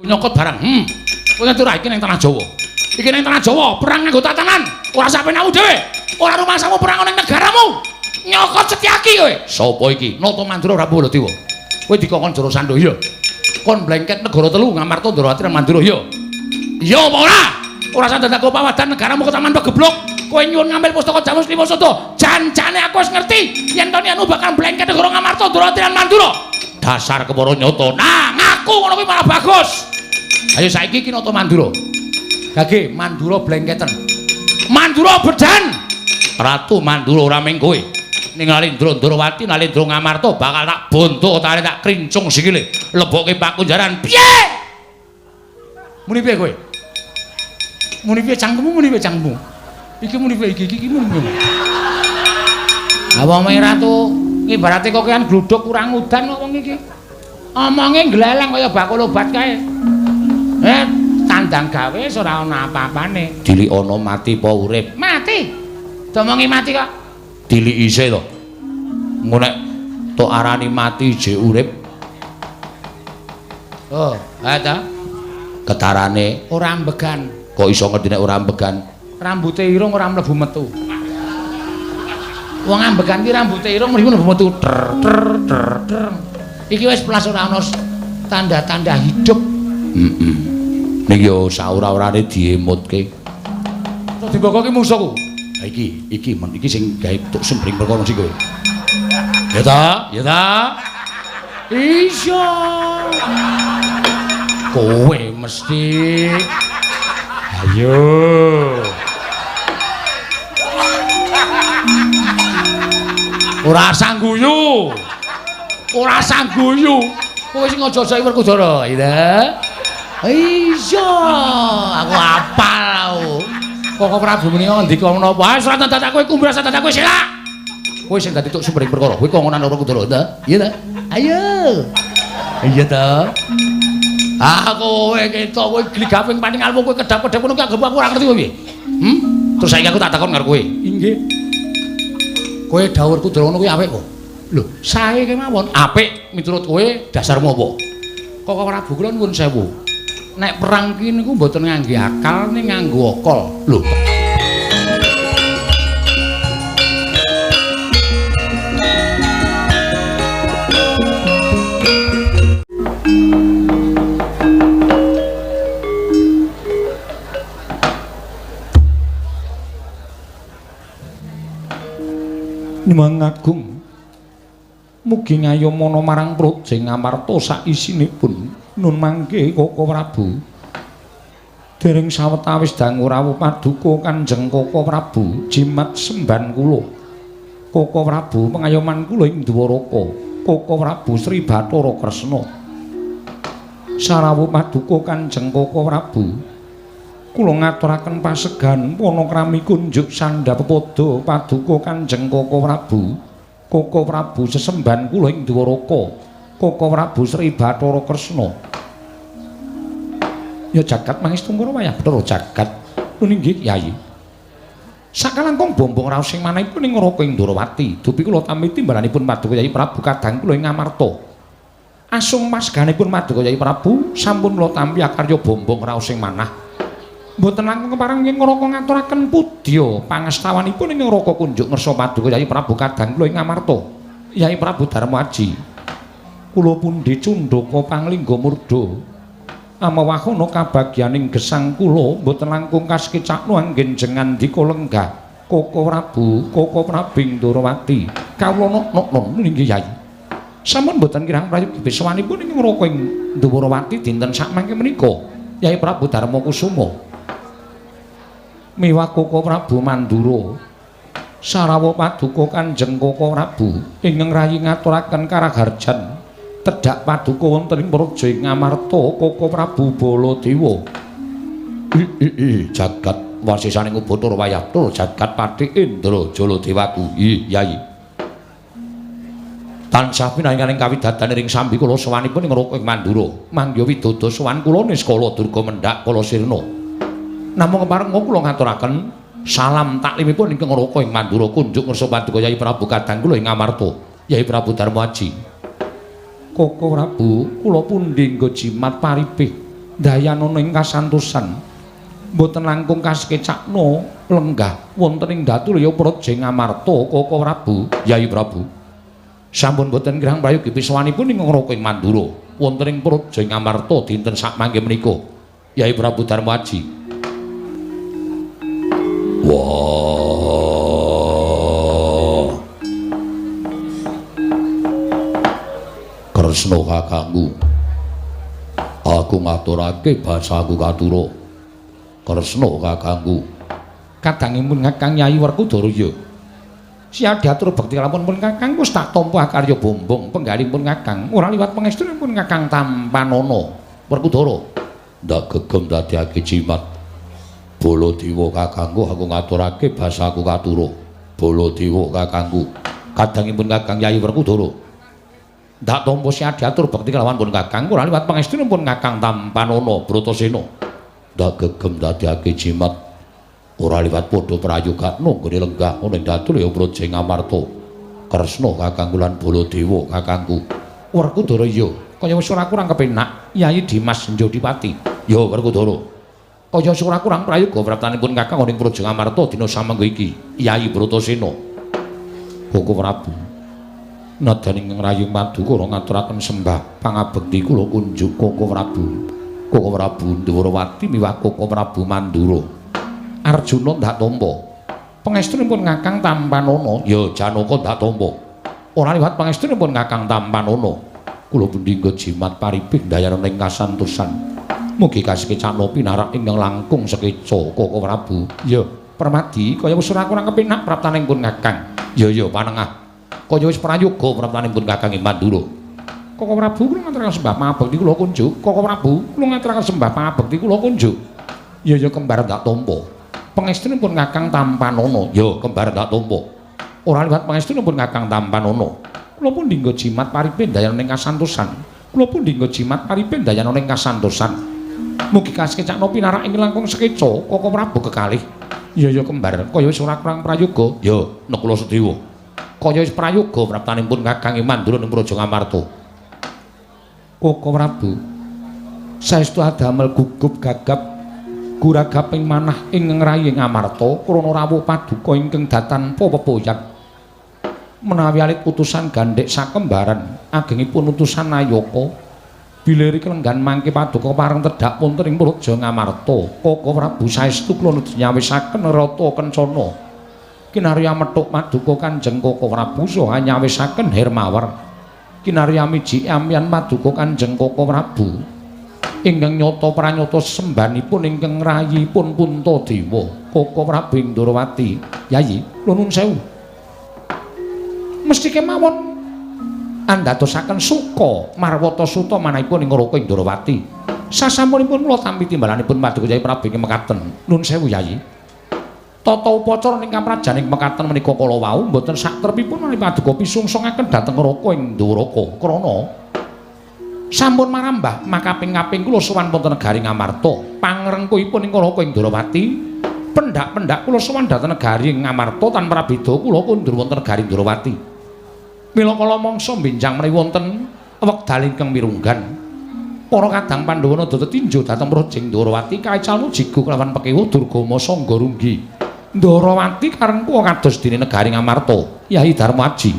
Nyokot barang. Kowe ngerti ora iki ning tanah Jawa. Iki ning tanah Jawa, perang nganggo tatanan. Ora sapenamu dhewe. Ora rumangsamu perang ning negaramu. Nyokot Setyaki kowe. Sapa iki? Nata Mandura Prabu Baladewa. Kowe dikongkon Jarasandha iya. Kon blengket negara telu Ngamarta Ndrawati lan Mandura iya. Iya apa ora? Ora usah dadak pawadan negaramu ketaman pegeblok. Kowe nyuwun ngambil pustaka Jamus Lima Sada. Jan-jane aku wis ngerti yen to anu bakal blengket negara Ngamarta Ndrawati lan Mandura. Dasar kepara nyata. Nah, ngaku ngono kuwi malah bagus. Ayo saiki iki Nata Mandura. Gage Mandura blengketen. Mandura bedan. Ratu Mandura ora ming kowe. Ning Nalendra Ndrawati, Nalendra Ngamarta bakal tak bonto tare tak krincung sikile. Lebokke pakunjaran. Piye? Muni piye kowe? Muni piye cangkemmu, muni piye cangkemmu? Iki muni piye iki iki muni piye? Ha wong ratu ibarate kokean gluduk kurang udan kok wong iki. Omonge gleleng kaya bakul obat kae. Tandang gawe ora ana apa-apane. Dilik ana mati apa urip? Mati. Domongi mati kok. Dilik isih to. Engko nek tok arani mati jek urip. Oh, ha ta? Ketarane ora ambegan. Kok iso ngerti nek ora ambegan? Rambute irung ora mlebu metu. Wong ambegan ki rambute irung mlebu metu. Ter ter ter ter. Iki wis plas ora ana tanda-tanda hidup. Heeh. Ning yo saura-urane diemutke. Terus dimboko ki mungsuhku. Ha iki, iki men iki sing gawe tuk sembring perkara sing kowe. Ya ta? Ya ta? Iya. Kowe mesti. Ayo. Ora sangguyu. Ora sangguyu. Kowe sing aja-aja Werkudara, ya. Iya, aku apal aku. Koko Prabu menika ngendika menapa? Ah, ora dadak kowe kumbras dadak kowe selak. Kowe sing dadi tuk sumbering perkara, kowe kongonan Werkudara, ta? Iya ta? Ayo. Iya ta? Ah, kowe ketok kowe gligaping paningalmu kowe kedap-kedap ngono ki anggep aku ora ngerti kowe piye. Terus saiki aku tak takon karo kowe. Inggih. Kowe dawuh Werkudara ngono kuwi apik kok. Lho, sae kemawon apik miturut kowe dasarmu apa? Koko Prabu kula nuwun sewu. Nek perang ki niku mboten ngangge akal ning nganggo akal. Lho. Nyuwun agung. Mugi ngayomana marang Praja Ngamarta saisinipun nun mangke Koko Prabu. Dereng sawetawis dangu rawuh paduka Kanjeng Koko Prabu jimat semban kula. Koko Prabu pengayoman kula ing Dwaraka. Koko Prabu Sri Bathara Kresna. Sarawuh paduka Kanjeng Koko Prabu. Kula ngaturaken pasegan panakrami kunjuk sandha pepada paduka Kanjeng Koko Prabu. Koko Prabu sesemban kula ing Dwaraka. Koko Prabu Sri Bathara Kresna. Ya jagat mangestungkara wayah Bathara jagat. Nun inggih Kyai. Sakalangkung bombong raos sing manahipun ing Raka ing Ndrawati. Dupi kula tampi timbalanipun paduka Kyai Prabu kadang kula ing Ngamarta. Asung maseganipun paduka Kyai Prabu sampun kula tampi akarya bombong raos sing manah. Mboten langkung kepareng ing Raka ngaturaken pudya pangestawanipun ing Raka kunjuk ngersa paduka Kyai Prabu kadang kula ing Ngamarta. Kyai Prabu Darma Aji. Kula pundi cundhaka panglingga murda. Amawahana kabagyaning gesang kula mboten langkung kasekecakno anggen jengandika lenggah. Koko Prabu, Koko Prabing Ndrawati. Kawula nok-nok inggih Yai. Sampun mboten kirang prayogi besawanipun ing Raka ing Ndrawati dinten sakmangke menika. Yai Prabu Darma Kusuma. Miwah Koko Prabu Mandura. Sarawuh paduka Kanjeng Koko Prabu ingkang rayi ngaturaken karaharjan tedhak paduka wonten ing Praja Ngamarta Koko Prabu Baladewa. Jagat wasisaning Ubathara wayah tur jagat Patih Indra Jaladewaku. Ih, Yai. Tansah pinanganing kawidadan ring sambi kula sowanipun ing Raka ing Mandura. Mangya widodo sowan kula niskala durga mendhak kala sirna. Namung kepareng kula ngaturaken salam taklimipun ingkang Raka ing Mandura kunjuk ngersa paduka Yai Prabu kadang kula ing Ngamarta. Yai Prabu Darma Aji. Koko Prabu, kula pundi nggo jimat paripih. Dayanana ing kasantosan. Mboten langkung kasekecakna lenggah wonten ing Datulya Praja Ngamarta Koko Prabu, Yayi Prabu. Sampun boten kirang prayogi pisawanipun ing Ngraka ing Mandura wonten ing Praja Ngamarta dinten sakmangke menika. Yayi Prabu Darmaji. Wah. Kresna kakangku. Aku ngaturake basaku katura. Kresna kakangku. Kadangipun Kakang Yayi Werkudara ya. Siadiatur bekti lamun pun Kakang wis tak tampa karya bombong penggalipun Kakang ora liwat pangestunipun Kakang tampanana. Werkudara ndak gegem dadiake jimat. Baladewa kakangku aku ngaturake basaku katura. Baladewa kakangku. Kadangipun Kakang Yayi Werkudara ndak tampa siadiatur bekti kelawan pun Kakang ora liwat pangestunipun Kakang tampanana. Bratasena ndak gegem dadiake jimat. Ora liwat padha prayogakna nggone lenggah ana ing Datulya Praja Ngamarta. Kresna kakangku lan Baladewa kakangku. Werkudara ya, kaya wis ora kurang kepenak Yayi Dimas Njodipati. Ya Werkudara. Kaya wis ora kurang prayoga praptanipun kakang ana ing Praja Ngamarta dina samangga iki. Yayi Bratasena. Koko Prabu. Nadyan ingkang rayung paduka ngaturaken sembah pangabekti kula kunjuk Koko Prabu. Koko Prabu Ndhurawati miwah Koko Prabu Mandura. Arjuna ndak tampa. Pangestunipun Kakang tampanana. Ya Janaka ndak tampa. Ora liwat pangestunipun Kakang tampanana. Kula pundi jimat paripih ndayana ing kasantosan. Mugi kasekecakna pinarak ingkang langkung sekeca Koko Prabu. Ya Permadi kaya wis ora kurang kepenak praptanipun Kakang. Ya ya panengah. Kaya wis prayoga praptanipun Kakang ing Mandura. Koko Prabu kula ngaturaken sembah pangabekti kula kunjuk. Koko Prabu kula ngaturaken sembah pangabekti kula kunjuk. Ya ya kembar ndak tampa. Pangestunipun Kakang tampanana. Ya kembar ndak tampa. Ora liwat pangestunipun Kakang tampanana. Kula pundi nggo jimat paripe ndayana ing kasantosan. Kula pundi nggo jimat paripe ndayana ing kasantosan. Mugi kasekecakna pinarak ing langkung sekeca Koko Prabu kekalih. Ya ya kembar kaya wis ora kurang prayoga. Ya Nakula Sedewa. Kaya wis prayoga praptanipun Kakang ing Mandura ing Praja Ngamarta. Koko Prabu saestu adamel gugup gagap guragaping manah ing ngrayi Ngamarta krana rawuh paduka ingkang datanpa pepoyan. Menawi alit utusan gandhek sakembaran agengipun utusan Nayaka bilih klenggan mangke paduka pareng tedhak wonten ing Praja Ngamarta. Koko Prabu saestu kula nyawisaken rata kencana kinarya methuk paduka Kanjeng Koko Prabu saha nyawisaken Hermawar kinarya miji amyan paduka Kanjeng Koko Prabu ingkang nyata pranyata sembanipun ingkang rayipun Puntadewa. Koko Prabu Ndrawati. Yayi, kula nuwun sewu. Mesti kemawon andadosaken suka marwata suta manahipun ing Raka Ndrawati. Sasampunipun kula tampi timbalanipun paduka Yayi Prabu ing mekaten. Nuwun sewu Yayi. Tata upacara ing kaprajan ing mekaten menika kala wau mboten satrepipun menawi paduka pisungsungaken dhateng Raka ing Ndrawaka krana sampun marambah makaping-kaping kula sowan wonten negari Ngamarta. Pangrengkuhipun ing Raka Ndrawati, pendak-pendak kula sowan dhateng negari Ngamarta tanpa prabeda kula kundur wonten negari Ndrawati. Mila kala mangsa benjang menawi wonten wekdal ingkang mirunggan. Para kadang Pandhawa nada tetinju dhateng Praja Ndrawati kaicalna jigo kelawan pekewuh Durgama Sangga Runggi. Ndrawati karengku kados dene negari Ngamarta. Yayi Darmaji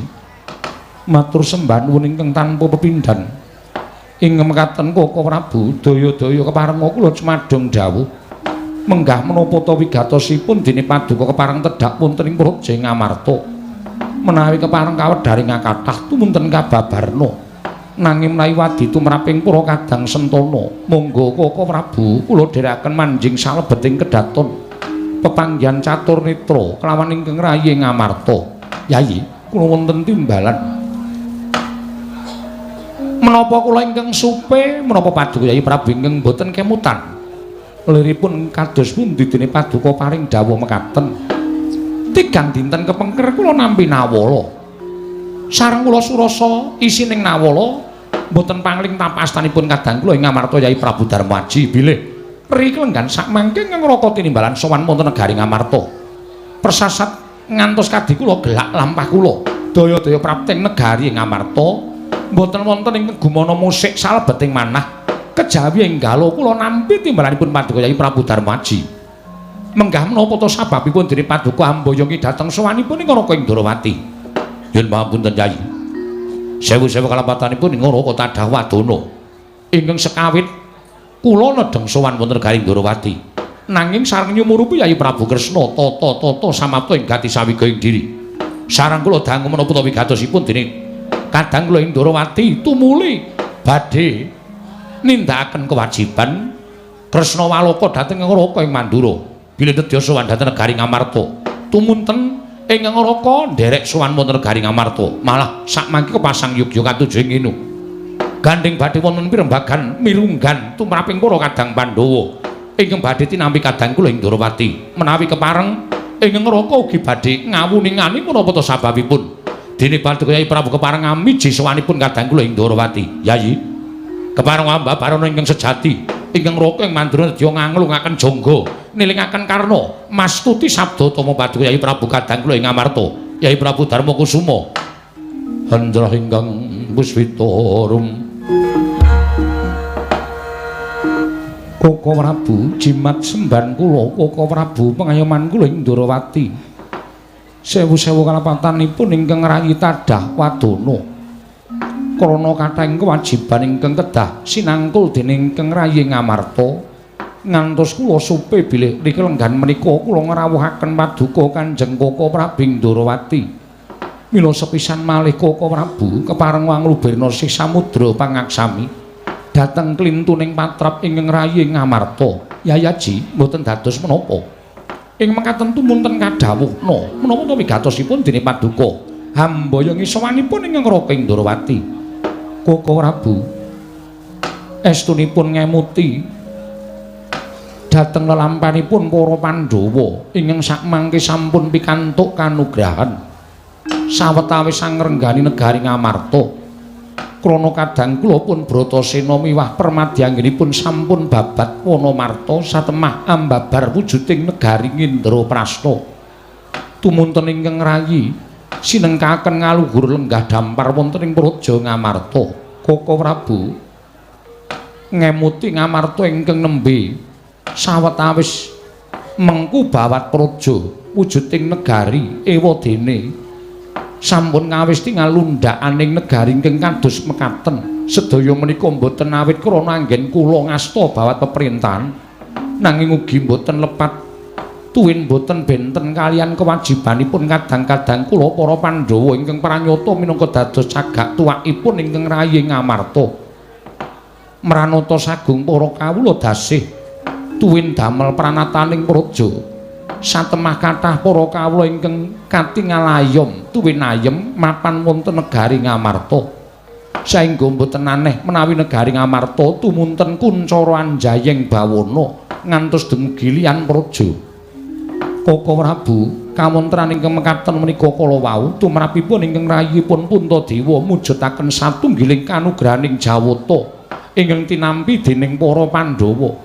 matur sembah nuwun ingkang tanpa pepindhan. Ing mekaten Koko Prabu daya-daya keparenga kula cumadung dawuh menggah menapa ta wigatosipun dene paduka kepareng tedhak wonten ing Praja Ngamarta. Menawi kepareng kawedharing kathah tumunten kababarna. Nanging menawi wadi tumraping para kadang sentana, monggo Koko Prabu kula dherekaken manjing salebeting kedaton pepanggihan catur netra kelawan ingkang rayi Ngamarta. Yayi, kula wonten timbalan. Menapa kula ingkang supe, menapa paduka Yayi Prabu ingkang boten kemutan. Liripun kados pundi dene paduka paring dawuh mekaten. Tigang dinten kepengker kula nampi nawala. Sareng kula surasa isining nawala mboten pangling tapastanipun kadang kula ing Ngamarta Yayi Prabu Darmaji bilih ri klenggan sakmangke ngraka tinimbalan sowan wonten negari Ngamarta. Persasat ngantos kadi kula gelak lampah kula. Daya-daya prapting negari Ngamarta mboten wonten ing gumana musik salebeting manah. Kejawi enggalo kula nampi timbalanipun Paduka Yai Prabu Darmaji. Menggah menapa ta sababipun dene Paduka amboyongi dhateng sowanipun ing Raka Ndrawati. Yen pangapunten Yai. Sewu-sewu kalepatanipun ing Raka tadah wadana. Ingkang sekawit kula nedheng sowan wonten negari Ndrawati. Nanging sareng nyumurupi Yai Prabu Kresna tata-tata samapta ing gati sawiga ing diri. Sareng kula dangu menapa ta wigatosipun dene kadang kula ing Ndrawati tumuli badhe nindakaken kewajiban Kresna Waloka dhateng Ngraka ing Mandura. Bilih nedya sowan dhateng negari Ngamarta. Tumunten ing Ngraka nderek sowan wonten negari Ngamarta. Malah sakmangke kepasang yugya katujuh ing nginu. Gandheng badhe wonten pirembagan mirunggan tumraping para kadang Pandhawa. Ingkang badhe tinampi kadang kula ing Ndrawati. Menawi kepareng ing Ngraka ugi badhe ngawuningani menapa ta sababipun. Dene Paduka Yai Prabu kepareng ngamiji sowanipun kadang kula ing Ndrawati. Yayi, kepareng ambabarana ingkang sejati ingkang Raka ing Mandura nedya nganglungaken jangga nilingaken karna mastuti sabda tama Paduka Yai Prabu kadang kula ing Ngamarta. Yai Prabu Darma Kusuma hendra ingkang puswita rum. Koko Prabu jimat semban kula, Koko Prabu pengayoman kula ing Ndrawati. Sewu-sewu kalepatanipun ingkang rayi tadah wadana. Krana kathahing kewajiban ingkang kedah sinangkul dening ingkang rayi Ngamarta, ngantos kula supe bilih niki lenggan menika kula ngrawuhaken paduka Kanjeng Koko Prabu ing Ndrawati. Mila sepisan malih Koko Prabu kepareng wanglubirna sih samudra pangaksami dhateng klintuning patrap ingkang rayi Ngamarta. Yayaji mboten dados menapa. Ing mekaten tumunten kadhawuhna menapa ta wigatosipun dene paduka hamboyongi sowanipun ingkang Raka ing Ndrawati. Koko Prabu estunipun ngemuti dhateng lelampanipun para Pandhawa ingkang sakmangke sampun pikantuk kanugrahan sawetawis angrenggani negari Ngamarta. Krana kadang kula pun Bratasena miwah permadyanginipun sampun babat Wanamarta satemah ambabar wujuding negari Ngindraprasta. Tumunten ingkang rayi sinengkaken ngaluhur lenggah dampar wonten ing Praja Ngamarta. Koko Prabu ngemuti Ngamarta ingkang nembe sawetawis mengku bawat praja wujuding negari ewadene sampun ngawis tingal lundhakaning negari ingkang kados mekaten. Sedaya menika mboten awit krana anggen kula ngasta bawat peperintahan, nanging ugi mboten lepat tuwin mboten benten kalian kewajibanipun kadang-kadang kula para Pandhawa ingkang pranyata minangka dados cagak tuwakipun ingkang rayi Ngamarta. Mranata sagung para kawula dasih tuwin damel pranataning praja. Satemah kathah para kawula ingkang katingal ayom tuwin ayem mapan wonten negari Ngamarta. Saengga mboten aneh menawi negari Ngamarta tumunten kuncara anjayeng bawana ngantos dumugi liyan praja. Koko Prabu kawontenan ingkang mekaten menika kala wau tumrapipun ingkang rayipun Puntadewa mujudaken satunggiling kanugrahaning Jawata ingkang tinampi dening para Pandhawa.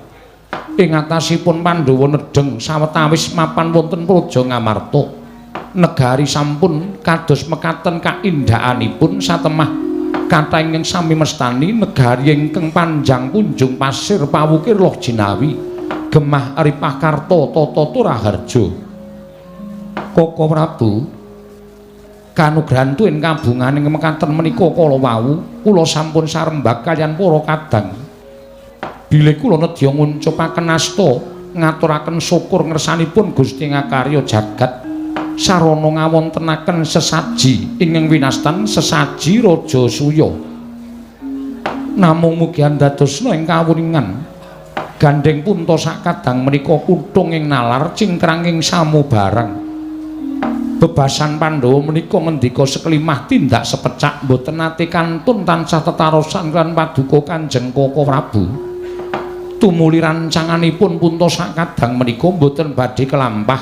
Ing atasipun Pandhawa nedheng sawetawis mapan wonten Praja Ngamarta. Negari sampun kados mekaten kaindhahanipun satemah kathah ingkang sami mestani negari ingkang panjang punjung pasir pawukir loh jinawi gemah ripah karta tata turaharja. Koko Prabu kanugrahan tuwin kabunganing mekaten menika kala wau kula sampun sarembag kaliyan para kadang. Bilih kula nedya nguncupaken asta ngaturaken syukur ngersanipun Gusti ngakarya jagat sarana ngawontenaken sesaji ingkang winastan sesaji Raja Suya. Namung mugi andadosna ing kawuningan gandheng punta sakadang menika kutung ing nalar cingkrang ing samubarang. Bebasan Pandhawa menika ngendika sekelimah tindak sepecak mboten nate kantun tansah tetarosan lan paduka Kanjeng Koko Prabu. Tumuli rancanganipun punta sakadang menika mboten badhe kelampah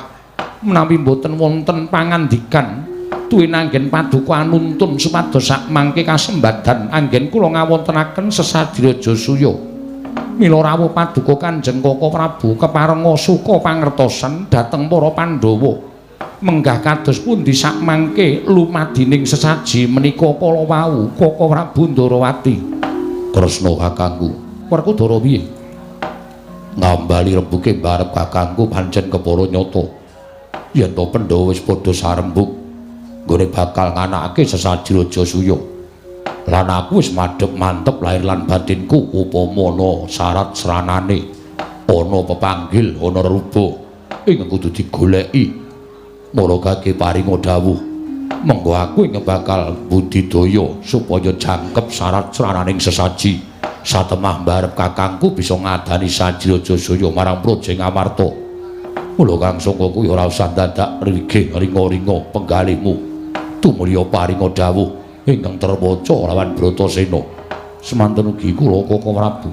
menawi mboten wonten pangandikan tuwin anggen paduka anuntun supados sakmangke kasembadan anggen kula ngawontenaken sesadi Raja Suya. Mila rawuh paduka Kanjeng Koko Prabu keparenga suka pangertosan dhateng para Pandhawa. Menggah kados pundi sakmangke lumadining sesaji menika kala wau Koko Prabu Ndrawati. Kresna kakangku. Werkudara piye? Ngambali rembuke mbarep kakangku pancen kepara nyata. Yen to Pandhawa wis padha sarembug nggone bakal nganakake sesaji Rajasuya. Lan aku wis madhep mantep lahir lan batinku upama ana syarat sranane, ana pepanggil, ana reruba ingkang kudu digoleki. Maragake paringa dawuh, mengko aku ingkang bakal budidaya supaya jangkep syarat srananing sesaji. Satemah mbarep kakangku bisa ngadani saji Rajasuya marang Praja Ngamarta. Mula Kang Sangka kuwi ora usah dadak rigih ringa-ringa penggalihmu. Tumulya paringa dawuh ingkang terwaca lawan Bratasena. Semanten ugi kula Kaka Prabu.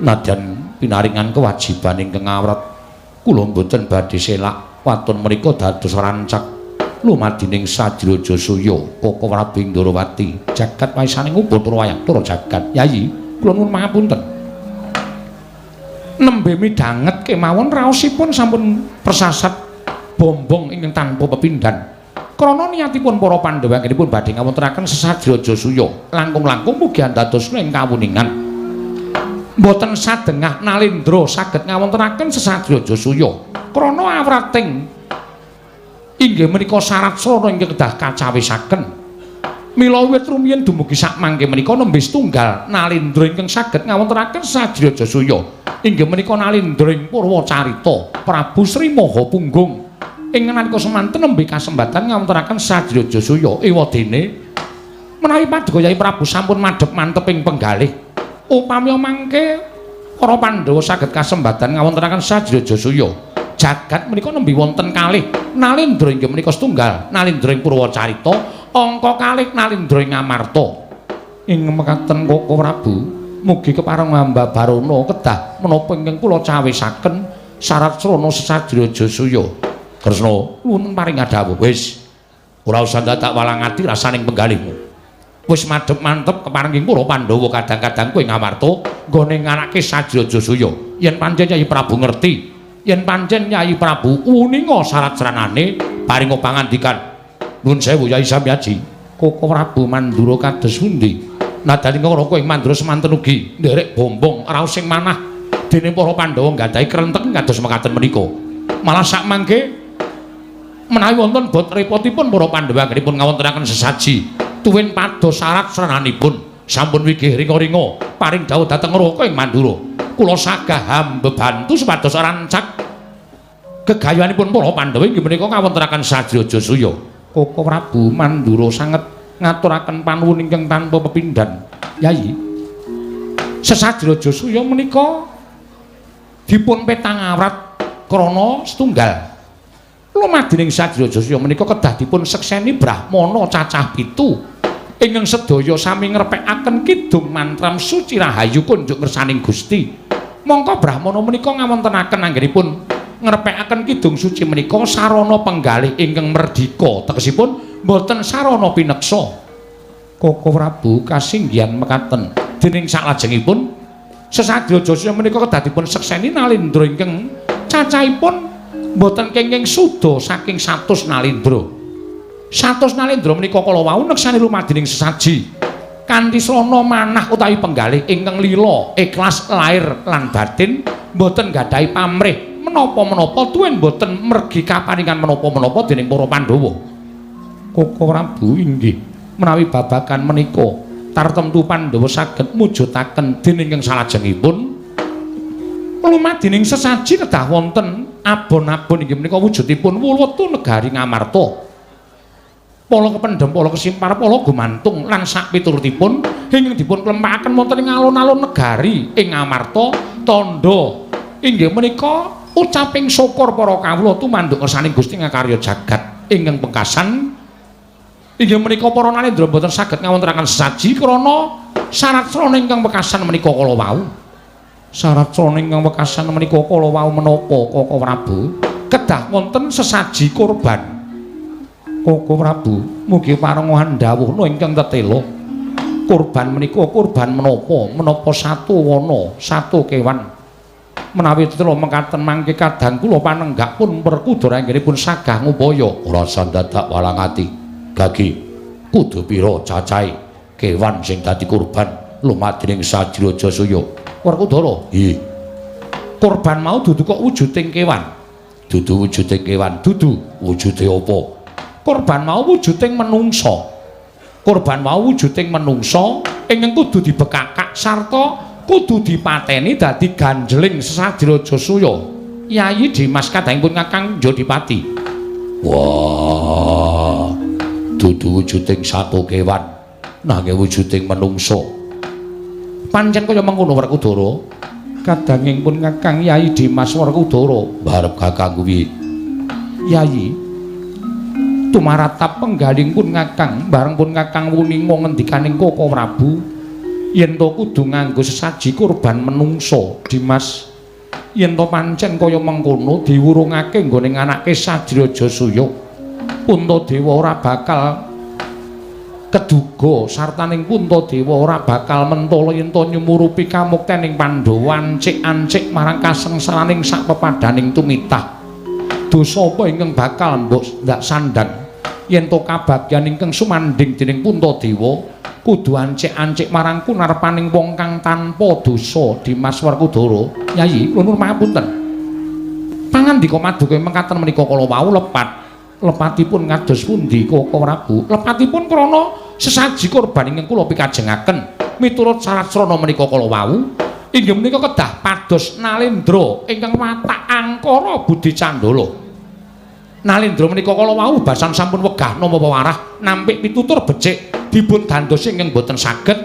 Nadyan pinaringan kewajiban ingkang awrat, kula mboten badhe selak waton menika dados rancak lumadining saji Rajasuya Kaka Prabu Ndorowati. Jagat waisaning Upacara wayang tura jagat. Yayi, kula nuwun pangapunten. Nembe midhanget kemawon raosipun sampun persasat bombong ingkang tanpa pepindhan. Krana niatipun para Pandhawa anggenipun badhe ngawontenaken sesaji Rajasuya, langkung-langkung mugi andadosna ing kawuningan. Mboten sadengah Nalendra saged ngawontenaken sesaji Rajasuya. Krana awrating inggih menika syarat srana ingkang kedah kacawisaken. Mila wiwit rumiyin dumugi sakmangke menika nembe setunggal Nalendra ingkang saged ngawontenaken sesaji Rajasuya. Inggih menika Nalendra ing Purwacarita Prabu Sri Maha Punggung. Ing nalika semanten nembe kasembatan ngawontenaken sesaji Rajasuya. Ewadene menawi paduka Yai Prabu sampun madhep mantep ing penggalih, upami mangke para Pandhawa saged kasembatan ngawontenaken sesaji Rajasuya, jagat menika nembe wonten kalih Nalendra inggih menika setunggal Nalendra ing Purwacarita, angka kalih Nalendra ing Ngamarta. Ing mekaten Kaka Prabu, mugi kepareng hamba Barana kedah menapa ingkang kula cawisaken syarat srana sesaji Rajasuya. Kresna nuwun paring dawuh. Wis ora usah dadak walang ati rasaning penggalihmu. Wis madhep mantep kepareng ing para Pandhawa kadang-kadang kowe Ngamarta nggone nganake saji Rajasuya. Yen pancen Yai Prabu ngerti, yen pancen Yai Prabu uninga syarat sranane, paringa pangandikan. Nuwun sewu Yai Samyaji, Kaka Prabu Mandura kados pundi? Nadyan ing Mandura semanten ugi nderek bombong raos sing manah dene para Pandhawa nggadahi krentek kados mekaten menika. Malah sakmangke menawi wonten bot repotipun para Pandhawa anggenipun ngawontenaken sesaji tuwin pados syarat srananipun sampun wigih ringa-ringa paring dawuh dhateng Raka ing Mandura. Kula sagah hambebantu supados rancak gegayuhanipun para Pandhawa inggih menika ngawontenaken saji Rajasuya. Kaka Prabu Mandura sanget ngaturaken panuwun ingkang tanpa pepindhan. Yayi, sesaji Rajasuya menika dipun petang awrat krana setunggal. Lumadining saji Rajasuya menika kedah dipun sekseni brahmana cacah 7 ingkang sedaya sami ngrepekaken kidung mantram suci rahayu kunjuk ngersaning Gusti. Mongko brahmana menika ngawontenaken anggenipun ngrepekaken kidung suci menika sarana penggalih ingkang merdika, tegesipun boten sarana pineksa. Kaka Prabu kasinggihan mekaten. Dening saklajengipun sesaji Rajasuya menika kedah dipun sekseni Nalendra ingkang cacahipun boten kenging suda saking 100 Nalendra. 100 Nalendra menika kala wau neksani lumadining sesaji kanthi srana manah utawi penggalih ingkang lila, ikhlas lahir lan batin, boten gadahi pamrih menapa-menapa tuwin boten mergi kaparingan menapa-menapa dening para Pandhawa. Kaka Prabu inggih menawi babagan menika tartemtu Pandhawa saged mujudaken dening ingkang salajengipun lumadining sesaji kedah wonten abon-abon inggih menika wujudipun wuluwetu negari Ngamarta. Pala kependhem, pala kesimpar, pala gumantung lan sakpiturutipun ingkang dipun klempakaken wonten ing alun-alun negari ing Ngamarta tandha inggih menika ucaping syukur para kawula tumanduk ngersaning Gusti ngakarya jagat ingkang pengkasan inggih menika para Nalendra boten saged ngawontenaken sesaji krana syarat srana ingkang wekasan menika kala wau. Syarat srana ingkang wekasan menika kala wau menapa Kaka Prabu? Kedah wonten sesaji kurban. Kaka Prabu, mugi parengahan dawuhna ingkang tetela. Kurban menika kurban menapa? Menapa satu wana, satu kewan. Menawi tetela mekaten mangke kadang kula panenggak pun Werkudara anggenipun sagah ngupaya. Ora usah dadak walang ati. Gagi, kudu pira cacahe kewan sing dadi kurban lumadining saji Rajasuya? Werkudara. Nggih. Korban mau dudu kok wujuding kewan. Dudu wujuding kewan, dudu wujude apa? Korban mau wujuding menungsa. Korban mau wujuding menungsa ingkang kudu dibekakak sarta kudu dipateni dadi ganjeling sesaji Rajasuya. Yayi Dimas kadangipun Kakang Jodipati. Wah, dudu wujuding sato kewan, nanging wujuding menungsa. Pancen kaya mengkono Werkudara. Kadangipun Kakang Yayi Dimas Werkudara, barep Kakang kuwi. Yayi, tumaratap penggalingpun Kakang, bareng pun Kakang wuninga ngendikaning Koko Prabu yen to kudu nganggo sesaji kurban menungsa. Dimas, yen to pancen kaya mengkono diwurungake nggone nganake saji Rajasuya, Puntadewa ora bakal keduga sartaning Puntadewa ora bakal mentala yen to nyumurupi kamuktening Pandhawa ancik-ancik marang kasengsaraning sak pepadaning tumitah. Dosa apa ingkang bakal mbok ndak sandhang yen to kabagyan ingkang sumandhing dening Puntadewa kudu ancik-ancik marang kunarpaning wong kang tanpa dosa. Dimas Werkudara. Yayi, kula nuwun pangapunten. Pangandika maduka mekaten menika kala wau lepat. Lepatipun kados pundi Koko Prabu? Lepatipun krana sesaji kurban ingkang kula pikajengaken miturut syarat srana menika kala wau inggih menika kedah pados Nalendra ingkang watak angkara budi candala. Nalendra menika kala wau basan sampun wegah nampa pewarah nampik pitutur becik dipun dandosi ingkang boten saged.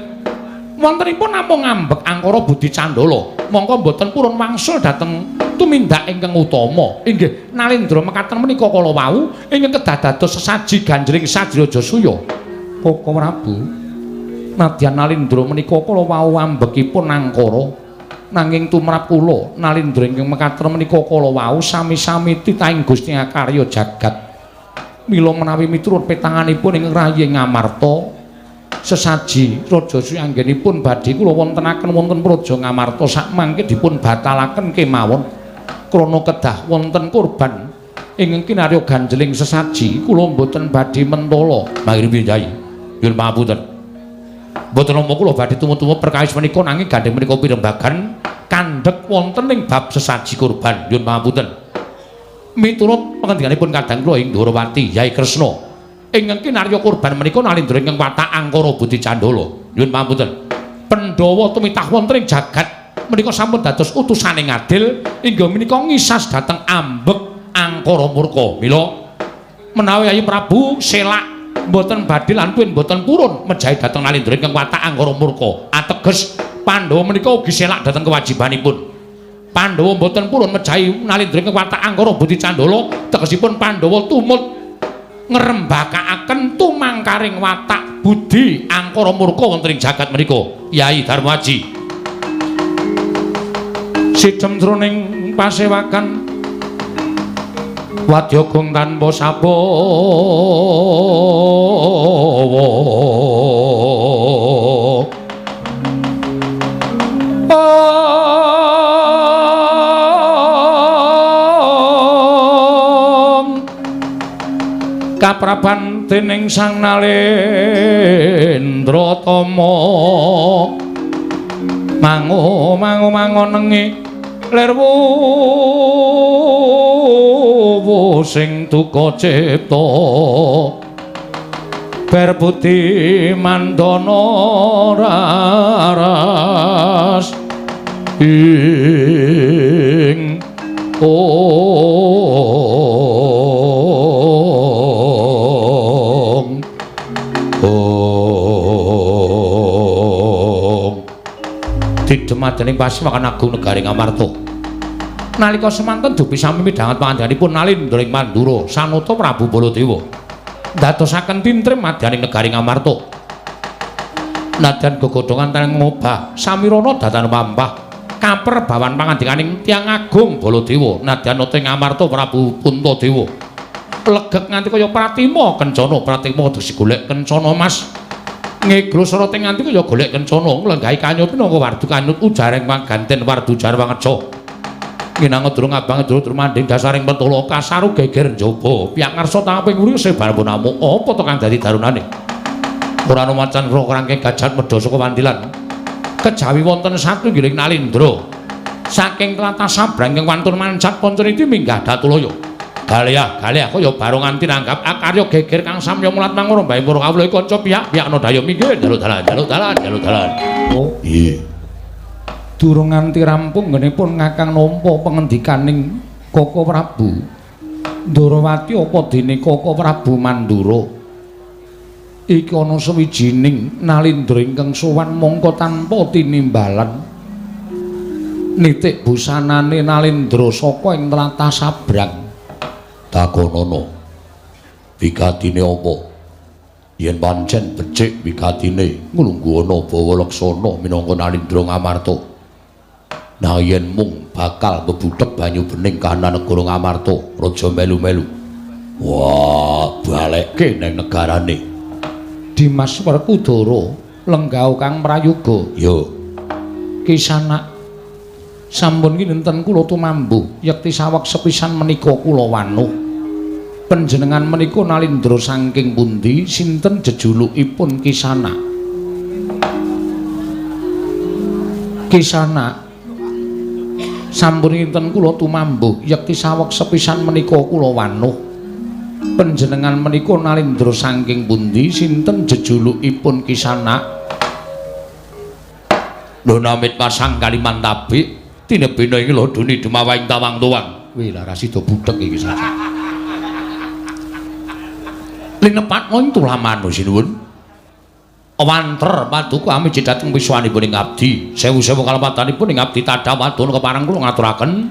Wontenipun namung ngambek angkara budi candala, mongko boten purun wangsul dhateng tumindak ingkang utama. Inggih Nalendra mekaten menika kala wau ingkang kedah dados sesaji ganjeling saji Rajasuya. Koko Prabu, nadyan Nalendra menika kala wau ambekipun angkara, nanging tumrap kula Nalendra ingkang mekaten menika kala wau sami-sami titahing Gusti Akarya jagat. Mila menawi miturut petanganipun ingkang rayi Ngamarta, sesaji Rajasuya anggenipun badhe kula wontenaken wonten Praja Ngamarta sakmangke dipun batalaken kemawon krana kedah wonten kurban ingkang kinarya ganjeling sesaji. Kula mboten badhe mentala. Mangke piye Yai? Nyuwun pangapunten. Mboten nampa kula badhe tumut-tumut perkawis menika, nanging gandheng menika pirembagan kandhek wonten ing bab sesaji kurban. Nyuwun pangapunten. Miturut pangendikanipun kadang kula ing Ndorowati Yai Kresna, ingkang kinarya kurban menika Nalendra ingkang watak angkara budi candala. Nyuwun pangapunten. Pandhawa tumitah wonten ing jagat menika sampun dados utusane ngadil inggih menika ngisas dhateng ambek angkara murka. Mila menawi Yayi Prabu selak mboten badhe lan pun mboten purun mejahi dhateng Nalendra ingkang watak angkara murka, ateges Pandhawa menika ugi selak dhateng kewajibanipun. Pandhawa mboten purun mejahi Nalendra ingkang watak angkara budi candala, tegesipun Pandhawa tumut ngrembakakaken tumangkaring watak budi angkara murka wonten ing jagat menika. Yai Darmaji. Sidem jroning pasewakan wadya gong tanpa sabawa. Kapraban dening Sang Nalendra Tama mangu mangu mangonengi lir wuwu sing duka cipta ber budi mandana raras ing ong ong didemadaning pasewakan agung negari Ngamarta. Nalika semanten dupi sami midhanget pangandikanipun Nalendra ing Mandura sanata Prabu Baladewa ndadosaken tintrim madyaning negari Ngamarta. Nadyan gegodhongan taneng ngobah samirana datan pampah kaper bawan pangandikaning tiyang agung Baladewa nadyan nata ing Ngamarta Prabu Puntadewa legek nganti kaya pratima kencana. Pratima desi golek kencana mas ngegro serate nganti kaya golek kencana nglenggahi kanyut pinangka wardu kanyut ujareng paganten wardu jarwangeca nginang durung abang durung manding dasaring pentala kasaru geger njaba piyak ngarsa tangaping wuri sebar pun amuk apa to kang dadi darunane ora ana macan ro krangke gajah medha saka wandilan Kejawi wonten satunggiling Nalindra saking tlatah Sabrang ingkang wantun mancat Pancaniti minggah Datulaya. Galeah galeah kaya barongan tinanggap akarya geger kang samya mulat mangura bae para kawula kanca pihak-pihak nodaya minggir jaluk dalan jaluk dalan jaluk dalan. Oh iya. Durung nganti rampung nggenipun Kakang nampa pengendikaning Koko Prabu Ndorowati apa dene Koko Prabu Mandura iki ana sawijining Nalindra ingkang sowan mongko tanpa tinimbalan nitik busanane Nalindra saka ing tlatah Sabrang. Takonono wigatine apa? Yen pancen becik wigatine nglungguhana bawa laksana minangka Nalindra Ngamarta. Nah yen mung bakal bebudheg banyu bening kahanan negara Ngamarta, raja melu-melu. Wah, balekke ning negarane. Dimas Werkudara lenggah kang prayoga. Ya. Kisanak sampun kinten kula tumambuh yekti saweg sepisan menika kula wanuh. Panjenengan menika Nalindra saking pundi? Sinten jejulukipun Kisanak? Kisanak sampun kinten kula tumambuh yekti saweg sepisan menika kula wanuh. Panjenengan menika Nalindra saking pundi? Sinten jejulukipun Kisanak? Lho namit pasang Kalimantabik tinebena ing lodoni dumawaing tawang tuwang. Wih lah rasida budheg iki saja. Linepatno ing tulamanu sinuwun. Wanter paduka amiji dhateng wiswanipun ing abdi. Sewu-sewu kalepatanipun ing abdi tadha wadon kepareng kula ngaturaken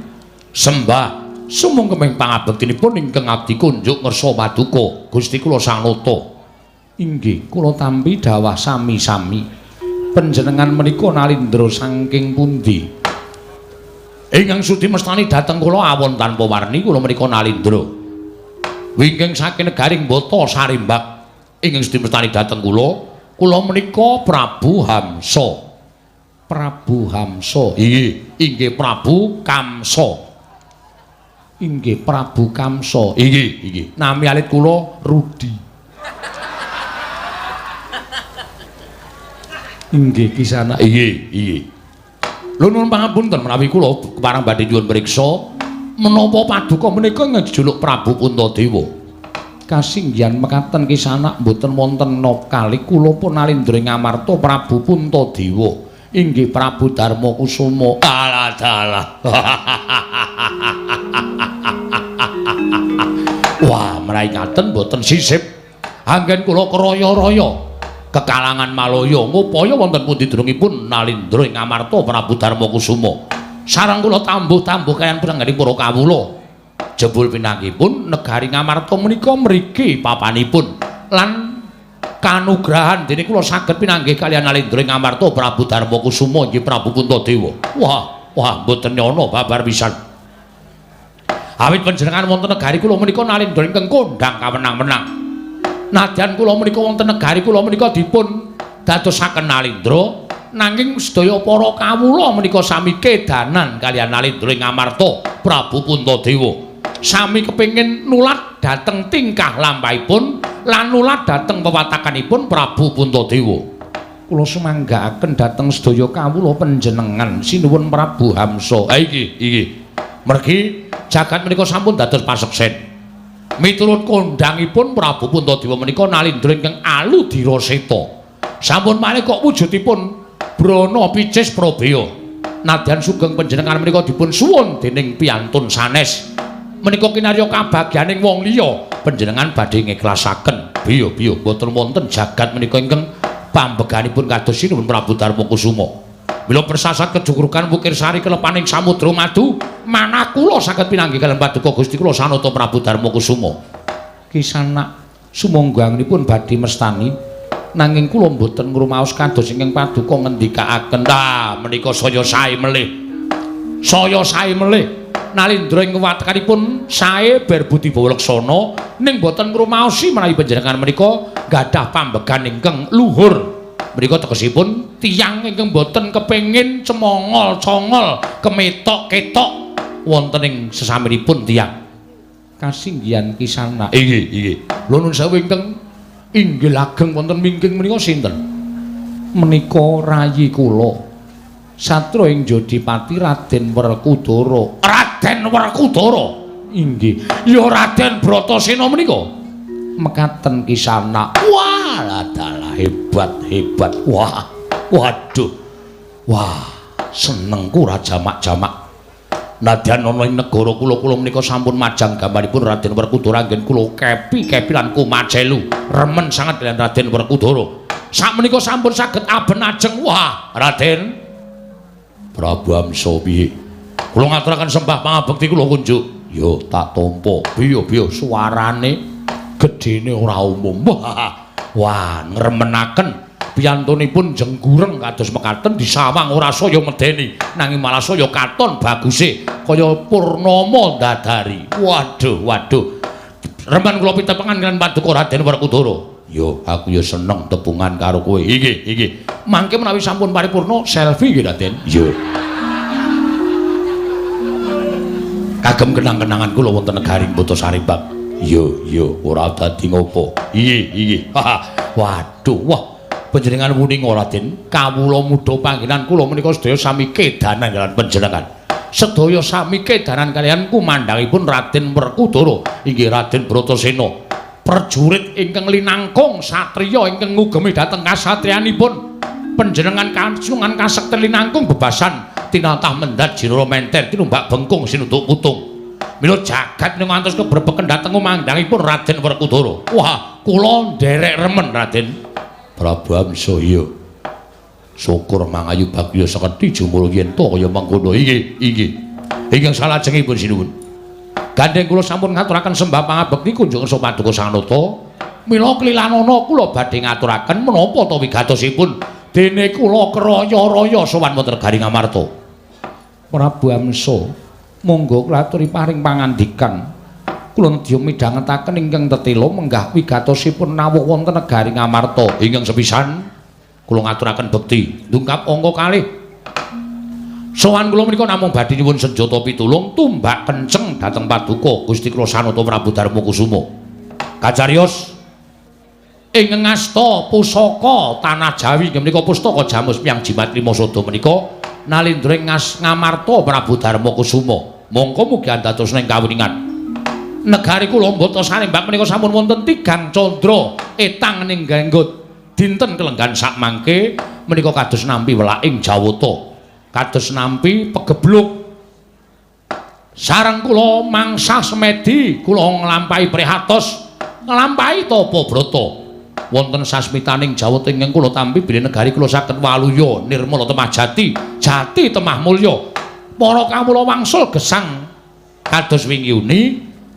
sembah sumungkeming pangabektinipun ingkang abdi kunjuk ngersa paduka Gusti kula Sang Nata. Inggih kula tampi dawah sami-sami. Panjenengan menika Nalindra saking pundi? Ingkang sudi mestani dhateng kula awon tanpa warni kula menika Nalindra. Wingking saking negaring Bata Sarimbak. Ingkang sudi mestani dhateng kula, kula menika Prabu Hamsa. Prabu Hamsa. Inggih, inggih Prabu Kamsa. Inggih Prabu Kamsa. Inggih, inggih. Nami alit kula Rudi. Inggih Kisanak. Inggih, inggih. Lho nuwun pangapunten menawi kula kepareng badhe nyuwun priksa menapa paduka menika ngejuluk Prabu Puntadewa. Kasinggihan mekaten Kisanak mboten wonten napa kali kula pun Nalindra ing Ngamarta Prabu Puntadewa. Inggih Prabu Darma Kusuma. Alah dalah. Wah, menawi ngaten mboten sisip. Anggen kula kraya-raya kekalangan Malaya ngupaya wonten pundi dunungipun Nalindra ing Ngamarta Prabu Darma Kusuma. Sareng kula tambuh-tambuh kaliyan purangganing para kawula. Jebul pinanggihipun negari Ngamarta menika mriki papanipun lan kanugrahan dene kula saged pinanggih kaliyan Nalindra ing Ngamarta Prabu Darma Kusuma inggih Prabu Puntadewa. Wah, wah mboten nyana babar pisan. Awit panjenengan wonten negari kula menika Nalindra ingkang kondhang kawenang-wenang. Nadyan kula menika wonten negari kula menika dipun dadosaken Nalindra, nanging sedaya para kawula menika sami kedanan kaliyan Nalindra ing Ngamarta Prabu Puntadewa. Sami kepengin nulat dhateng tingkah lampahipun lan nulat dhateng pewatakanipun Prabu Puntadewa. Kula sumanggaaken dhateng sedaya kawula panjenengan sinuwun Prabu Hamsa. Ha iki, iki. Mergi jagat menika sampun dados paseksen. Miturut kondhangipun Prabu Puntadewa menika Nalindra ingkang aludira seta. Sampun malih kok wujudipun Brana Picis Prabeya. Nadyan sugeng panjenengan menika dipun suwun dening piyantun sanes. Menika kinarya kabagyaning wong liya, panjenengan badhe ngiklasaken. Biya-biya boten wonten jagat menika ingkang pambeganipun kados sinuwun Prabu Darma Kusuma. Mila persasat kejugrugan Wukir Sari kelepaning samudra madu, manah kula saged pinanggih kaliyan paduka Gusti kula Sanata Prabu Darma Kusuma. Kisanak sumangga anggenipun badhe mestani, nanging kula mboten ngrumaos kados ingkang paduka ngendikaaken. Ah, menika saya sae melih. Saya sae melih. Nalindra ing watekanipun sae berbudi bawa laksana ning boten ngrumaosi menawi panjenengan menika gadah pambegan ingkang luhur. Menika tegesipun tiyang ingkang boten kepengin cemongol congol kemetok-ketok wonten ing sesaminipun tiyang. Kasinggihan Kisanak. Inggih, inggih. Lho nun sewu ingkang inggil ageng wonten mingking menika sinten? Menika rayi kula. Satria ing Jodipati Raden Werkudara. Raden Werkudara. Inggih. Ya Raden Bratasena menika. Mekaten kisana. Wah, adalah hebat hebat. Wah, waduh. Wah, senengku ra jamak-jamak. Nadyan ana ing negara kula, kula menika sampun majang gambaripun Raden Werkudara anggen kula kepi-kepi lan kumacelu. Remen sanget kaliyan Raden Werkudara. Sakmenika sampun saged aben ajeng. Wah, Raden Prabu Amsa piye? Kula ngaturaken sembah pangabekti kula kunjuk. Yo tak tampa. Biyo-biyo suarane gedene ora umum. Wah, wah ngremenaken. Piyantunipun jenggureng kados mekaten disawang ora saya medeni nanging malah saya katon baguse kaya purnama ndadari. Waduh, waduh. Remen kula pitepengan kaliyan paduka Raden Werkudara. Yo, aku yo seneng tepungan karo kowe. Inggih, inggih. Mangke menawi sampun paripurna selfie nggih Raden. Yo. Kagem kenang-kenangan kula wonten negari Botosarimbak. Yo, yo, ora dadi ngopo. Inggih, inggih. Waduh, wah. Panjenengan wuninga Raden, kawula muda panggenan kula menika sedaya sami kedanan kaliyan panjenengan. Sedaya sami kedanan kaliyan kumandhangipun Raden Werkudara, inggih Raden Bratasena. Prajurit ingkang linangkung satriya ingkang ngugemi dhateng kasatriyanipun. Panjenengan kasungan kasekten linangkung bebasan tinatah mendhat jinara menter tinumbak bengkung sinuduk putung. Mila jagat ngantos kebrebeken dhateng kumandhangipun Raden Werkudara. Wah, kula nderek remen Raden. Prabu Amsa iya. Syukur mangayu bagya sekedhi jumur yen to kaya mengkono. Inggih, inggih. Ingkang salajengipun sinuwun. Gandheng kula sampun ngaturaken sembah pangabekti kunjung kersa paduka Sang Nata. Mila klilanana kula badhe ngaturaken menapa ta wigatosipun dene kula kraya-raya sowan wonten negari Ngamarta. Prabu Amsa, monggo kula aturi paring pangandikan. Kula nedya midhangetaken ingkang tetela menggah wigatosipun nawuh wonten negari Ngamarta. Ingkang sepisan kula ngaturaken bekti ndungkap angka kalih. Sowan kula menika namung badhe nyuwun senjata pitulung tumbak kenceng dhateng paduka Gusti kula Sanata Prabu Darma Kusuma. Kacariyos ing ngasta pusaka tanah Jawi inggih menika pustaka Jamus Miang Jimat Lima Sada menika nalindra ing Ngamarta Prabu Darma Kusuma. Mongko mugi andados ing kawuningan. Negari kula Botosarimbak menika sampun wonten tigang candra etang ning ganggut dinten kelenggan sakmangke menika kados nampi welaking Jawata, kados nampi pegebluk. Sareng kula mangsa semedi kula nglampahi prihatos, nglampahi tapa brata wonten sasmitaning Jawata ingkang kula tampi bilih negari kula saged waluya nirmala temah jati, jati temah mulya. Para kawula wangsul gesang kados wingi uni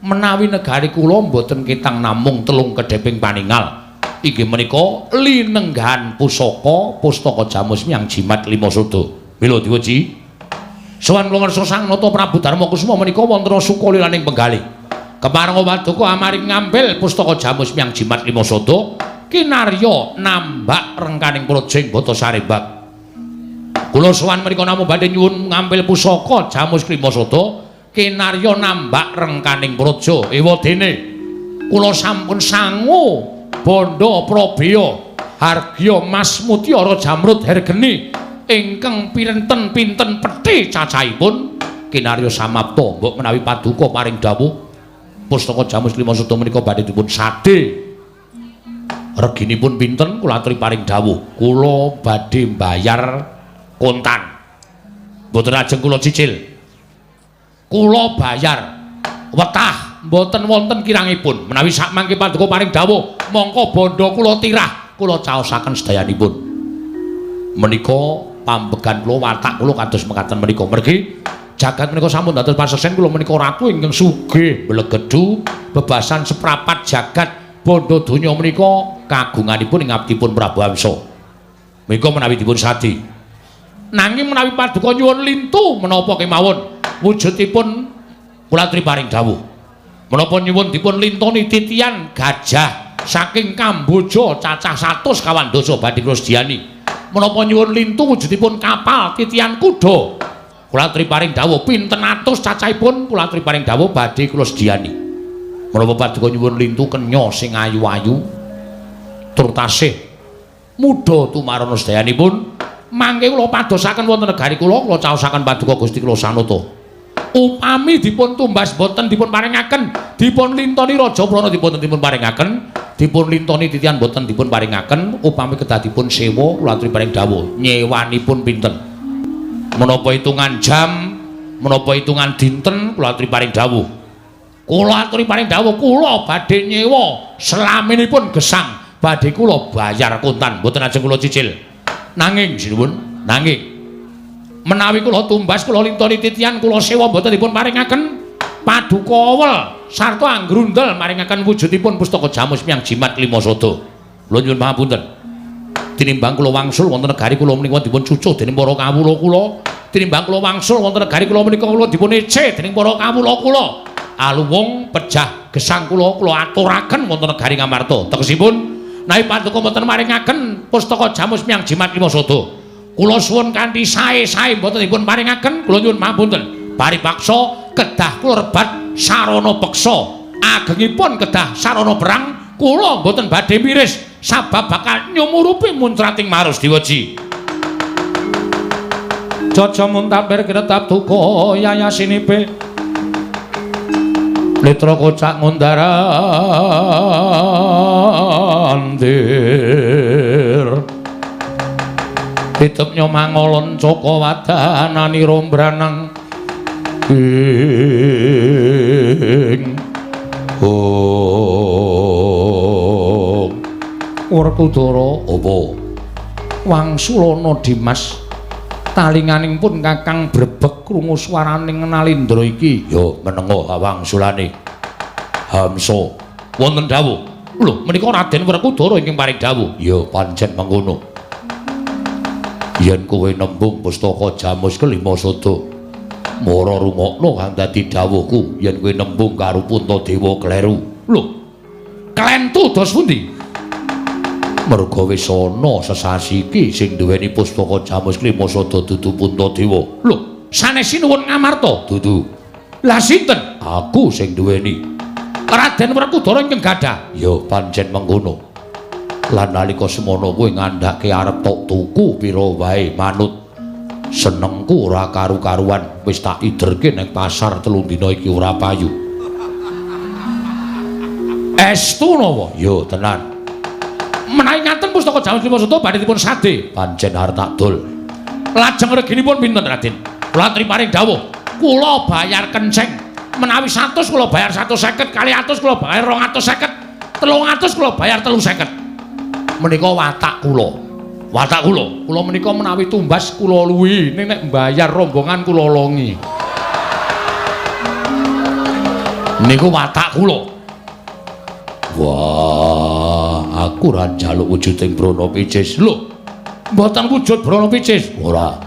menawi negari kula mboten ketang namung telung kedheping paningal inggih menika linenggahan pusaka pustaka Jamus Miang Jimat Lima Sada. Mila diweji sowan kula ngersa Sang Nata Prabu Darma Kusuma menika wonten sukalilaning penggalih. Kepareng paduka amaring ngambil pustaka Jamus Miang Jimat Lima Sada kinarya nambak rengkaning praja ing Botosarimbak. Kula sowan menika namung badhe nyuwun ngambil pusaka Jamus Lima Sada kinarya nambak rengkaning praja. Ewadene kula sampun sangu bandha prabeya hargya mas mutiara jamrud hergeni ingkang pinten-pinten pethi cacahipun kinarya samapta. Mbok menawi paduka paring dawuh pustaka Jamus Lima Sada menika badhe dipun sade. Reginipun pinten kula aturi paring dawuh. Kula badhe mbayar kontan. Mboten ajeng kula cicil. Kula bayar wetah mboten wonten kirangipun. Menawi sakmangke paduka paring dawuh mongko bandha kula tirah kula caosaken sedayanipun. Menika pambegan kula watak kula kados mekaten menika. Mergi jagat menika sampun dados paseksen kula menika ratu ingkang sugih mblegedhu bebasan seprapat jagat bandha donya menika kagunganipun ing abdipun Prabu Amsa. Menika menawi dipun sadi. Nanging menawi paduka nyuwun lintu menapa kemawon wujudipun kula aturi paring dawuh. Menapa nyuwun dipun lintoni titian gajah saking Kamboja cacah 100 kawan badhe kula sediani. Menapa nyuwun lintu wujudipun kapal titian kuda kula aturi paring dawuh pinten atus cacahipun kula aturi paring dawuh badhe kula sediani. Menapa paduka nyuwun lintu kenya sing ayu-ayu tur tasih muda tumarana sedayanipun Mangke kula padosaken wonten negari kula, kula caosaken paduka Gusti kula Sanata. Upami dipun tumbas boten dipun paringaken, dipun lintoni Raja Prana dipun dipun paringaken, dipun lintoni titian boten dipun paringaken, upami kedah dipun sewa kula aturi paring dawuh. Nyewanipun pinten? Menapa hitungan jam, menapa hitungan dinten kula aturi paring dawuh. Kula aturi paring dawuh kula badhe nyewa selaminipun gesang, badhe kula bayar kontan, boten ajeng kula cicil. Nanging sinuwun, nanging menawi kula tumbas kula lintoni titian kula sewa boten dipun paringaken, paduka awel sarta anggrundel maringaken wujudipun pustaka jamus miyang jimat lima sada. Kula nyuwun pangapunten. Tinimbang kula wangsul wonten negari kula menika dipun cucuh dening para kawula kula, tinimbang kula wangsul wonten negari kula menika kula dipun ece dening para kawula kula. Aluwung pejah gesang kula kula aturaken wonten negari Ngamarta. Tegesipun menawi paduka mboten maringaken pustaka jamus miyang jimat lima sada, kula suwun kanthi sae-sae mboten dipun paringaken, kula nyuwun pangapunten. Paripaksa kedah kula rebat sarana peksa, agengipun kedah sarana perang, kula mboten badhe miris sabab bakal nyumurupi muncrating Marus Dewaji. Jaja muntabir kretap duka yayasinipe netra kocak ngundara andir titep nyomangolon caka wadanani rombranang ing ong Werkudara apa wangsulana Dimas talinganing pun Kakang brebek krungu swaraning Nalindra iki. Ya menengo wangsulane Hamsa wonten dawuh. Lho menika Raden Werkudara ingkang paring dawuh. Ya pancen mengkono. Yen kowe nembung pustaka jamus kelima sada, mara rungokno kang dadi dawuhku yen kowe nembung karo Puntadewa kleru. Lho klentu dos pundi? Merga wis ana sesasi iki sing duweni pustaka jamus kelima sada dudu Puntadewa. Lho sanes sinuwun Ngamarta? Dudu. Lah sinten? Aku sing duweni. Raden Werkudara ingkang gadah. Ya pancen mengkono. Lan nalika semono kowe ngandhake arep tok tuku pira wae manut. Senengku ora karu-karuan, wis tak iderke ning pasar 3 dina iki ora payu. Estu napa? Ya tenan. Menawi ngaten pustaka jamus lima sada badhe dipun sade. Pancen arep tak dol. Lajeng reginipun pinten Raden? Kula aturi paring dawuh, kula bayar kenceng. Menawi 100 kula bayar 150, kali 100 kula bayar 250, 300 kula bayar 350. Menika watak kula. Watak kula. Kula menika menawi tumbas kula luwi, ning nek mbayar rombongan kula longi. Niku watak kula. Wah, aku ora njaluk wujuding Brana Picis. Lho, mboten wujud Brana Picis? Ora.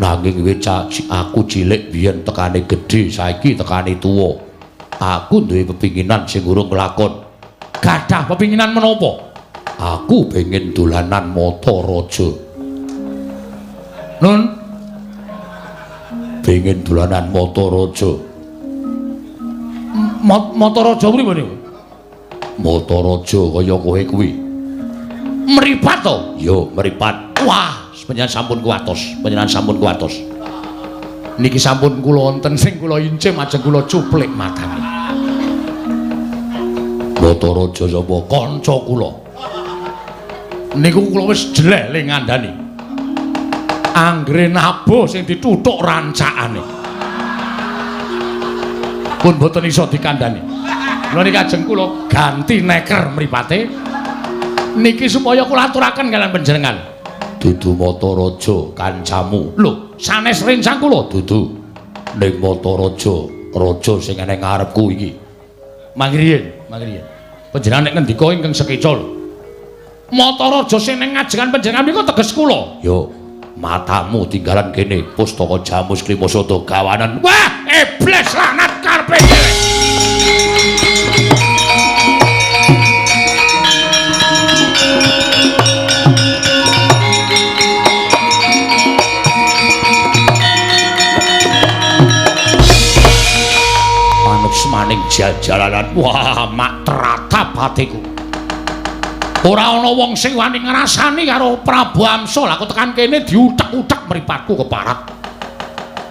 Nanging wis aku cilik biyen tekane gedhe, saiki tekane tuwa. Aku duwe pepinginan sing urung kelakon. Gadah pepinginan menapa? Aku pengen dolanan mata raja. Nun, pengen dolanan mata raja. Mata raja pripun niku? Mata raja kaya kowe kuwi. Mripat to? Ya, mripat. Wah, panjenengan sampun kuwatos, panjenengan sampun kuwatos. Niki sampun kula wonten sing kula incim ajeng kula cuplik matane. Mata raja sapa? Kanca kula. Niku kula wis jeleh le ngandani. Anggere nabuh sing dituthuk rancakane. Pun boten iso dikandani. Kula niki ajeng kula ganti neker mripate. Niki supaya kula aturaken kaliyan panjenengan. Dudu mata raja kancamu. Lho, sanes rencang kula dudu. Ning mata raja, raja sing eneng ngarepku iki. Mangriyen, mangriyen. Panjenengan nek ngendika ingkang sekeca lho. Mata raja sing ning ngajengan panjenengan menika teges kula. Ya, matamu tinggalan kene pustaka jamus klima sada gawanen. Wah, iblis laknat karepe dhewe. Manuk semaning jajalanan. Wah, mak teratap hatiku. Ora ana wong sing wani ngrasani karo Prabu Hamsa. Lah kok tekan kene diutek-utek mripatku keparat.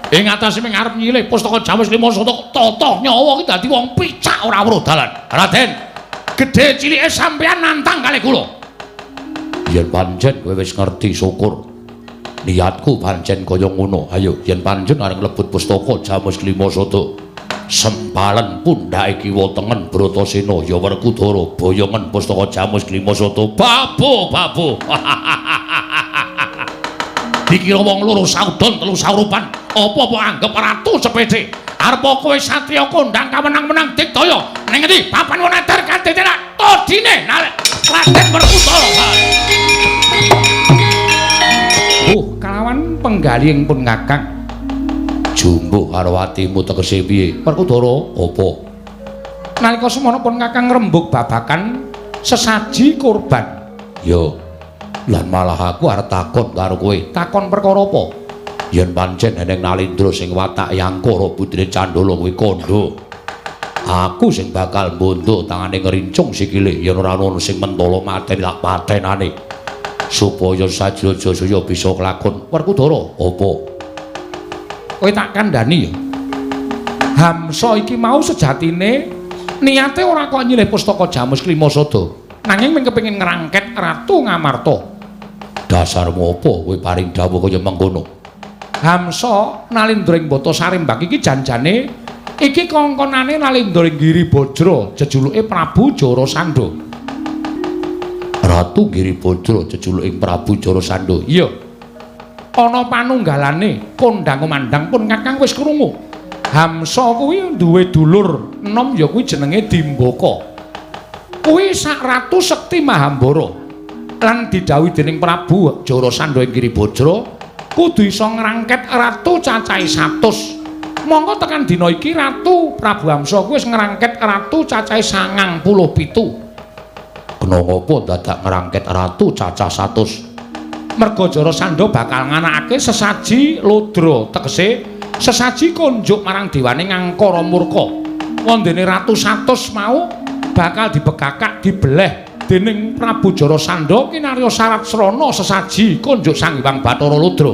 Ing atase ming arep nyilih pustaka Jamus Lima Sata tata nyawa iki dadi wong picak ora weruh dalan. Raden, gedhe cilike sampeyan nantang kalih kula. Yen pancen kowe wis ngerti syukur. Niatku pancen kaya ngono. Ayo yen pancen arep mlebet pustaka Jamus Lima Sata, sempalen pundhake kiwa tengen Bratasena ya Werkudara boyongen pustaka Jamus Lima Sata. Babu, babu. Dikira wong loro saudon telu saurupan, apa-apa anggep ratu sepede. Arep kowe satriya kondang kamenang-menang digdaya ning ngendi papan wonedar kadhetenak todine Raden Werkudara. Kalawan penggalih pun Kakang. Jumbuh karo atimu tegese piye? Werkudara, apa? Nalika semono pun Kakang ngrembug babakan sesaji kurban. Ya. Lan malah aku arep takon karo kowe. Takon perkara apa? Yen pancen eneng Nalindra sing watak Yangkara putrine Candala kuwi kandha, aku sing bakal mbondo tangane ngrincung sikile yen ora ana sing mentala mateni tak patenane supaya Sajraja Jaya bisa kelakon. Werkudara, apa? Kowe tak kandhani ya. Hamsa iki mau sejatine niate ora kok nyilih pustaka Jamus Klima Sada, nanging mung kepengin ngrangket Ratu Ngamarta. Dasarmu apa kowe paring dawuh kaya mengkono? Hamsa Nalindra ing Bata Sarimbak iki janjane iki kongkonane Nalindra ing Giribajra, jejuluke Prabu Jarasandha. Ratu Giribajra jejuluke Prabu Jarasandha. Iya. Ana panunggalane kondang kumandang pun Kakang wis krungu. Hamsa kuwi duwe dulur enom ya kuwi jenenge Dimbaka. Kuwi sak ratu sekti Mahambara. Lan didhawuhi dening Prabu Jarasandha ing Giribajra kudu iso ngrangket ratu cacahe 100. Mongko tekan dina iki Ratu Prabu Hamsa kuwi wis ngrangket ratu cacahe 97. Kena ngapa dadak ngrangket ratu cacah 100? Merga Jarasandha bakal nganakake sesaji lodra, tegese sesaji konjuk marang dewane Ngangkara Murka. Wondene ratu 100 mau bakal dibekakak dibeleh dening Prabu Jarasandha kinarya syarat srana sesaji konjuk Sang Hyang Bathara Ludra.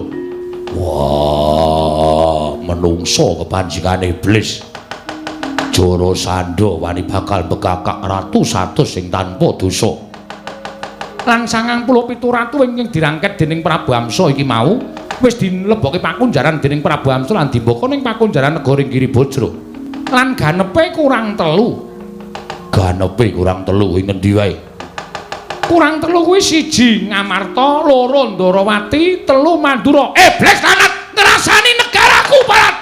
Wah, menungso kepanjingane iblis. Jarasandha wani bakal bekakak ratu 100 sing tanpa dosa. Lan 97 ratu ingkang dirangket dening Prabu Hamsa iki mau wis dilebokke pakunjaran dening Prabu Hamsa lan dimbaka ning pakunjaran negara Giribajra. Lan ganepe kurang telu. Ganepe kurang telu ing ngendi wae? Kurang telu kuwi 1 Ngamarta, 2 Ndarawati, 3 Mandura. Iblis lanat ngrasani negaraku Barat.